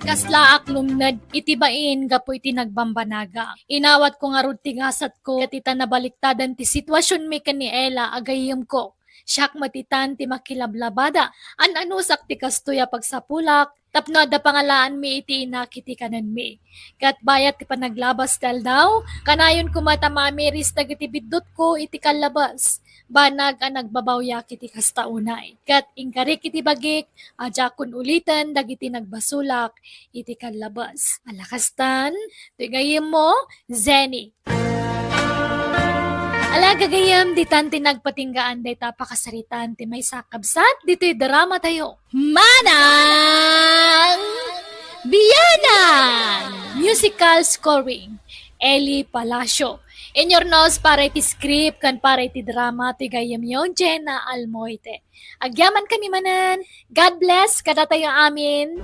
Kaslaak lumned iti bain gapu iti nagbambanaga. Inawatko ngarud ti gasatko ket ita nabaliktadan ti situasionmi ken ni Ella a gayyemko. Siak met itan ti makilablabada. An-anusak ti kastoy a pagsapulak tapno adda pangalaanmi iti inak iti kanenmi. Ket bayat ti panaglabas ti aldaw, kanayon koma ta mamiris dagiti biddutko iti kallabas. Banag a nagbabawyak iti kasta unay. Ket inkarik iti bagik a diakon uliten dagiti nagbasolak iti kallabas. Ala kastan, toy gayyemmo, Zenny. Ala gagayyem, ditan ti nagpatinggaan dayta a pakasaritaan ti maysa a kabsat ditoy drama tayo. Manang Bianang! Musical scoring, Eli Palacio. Inyurnos para iti script ken para iti drama ti gayyemyo, Jenna Almoite. Agyamankami manen. God bless kadatayo amin.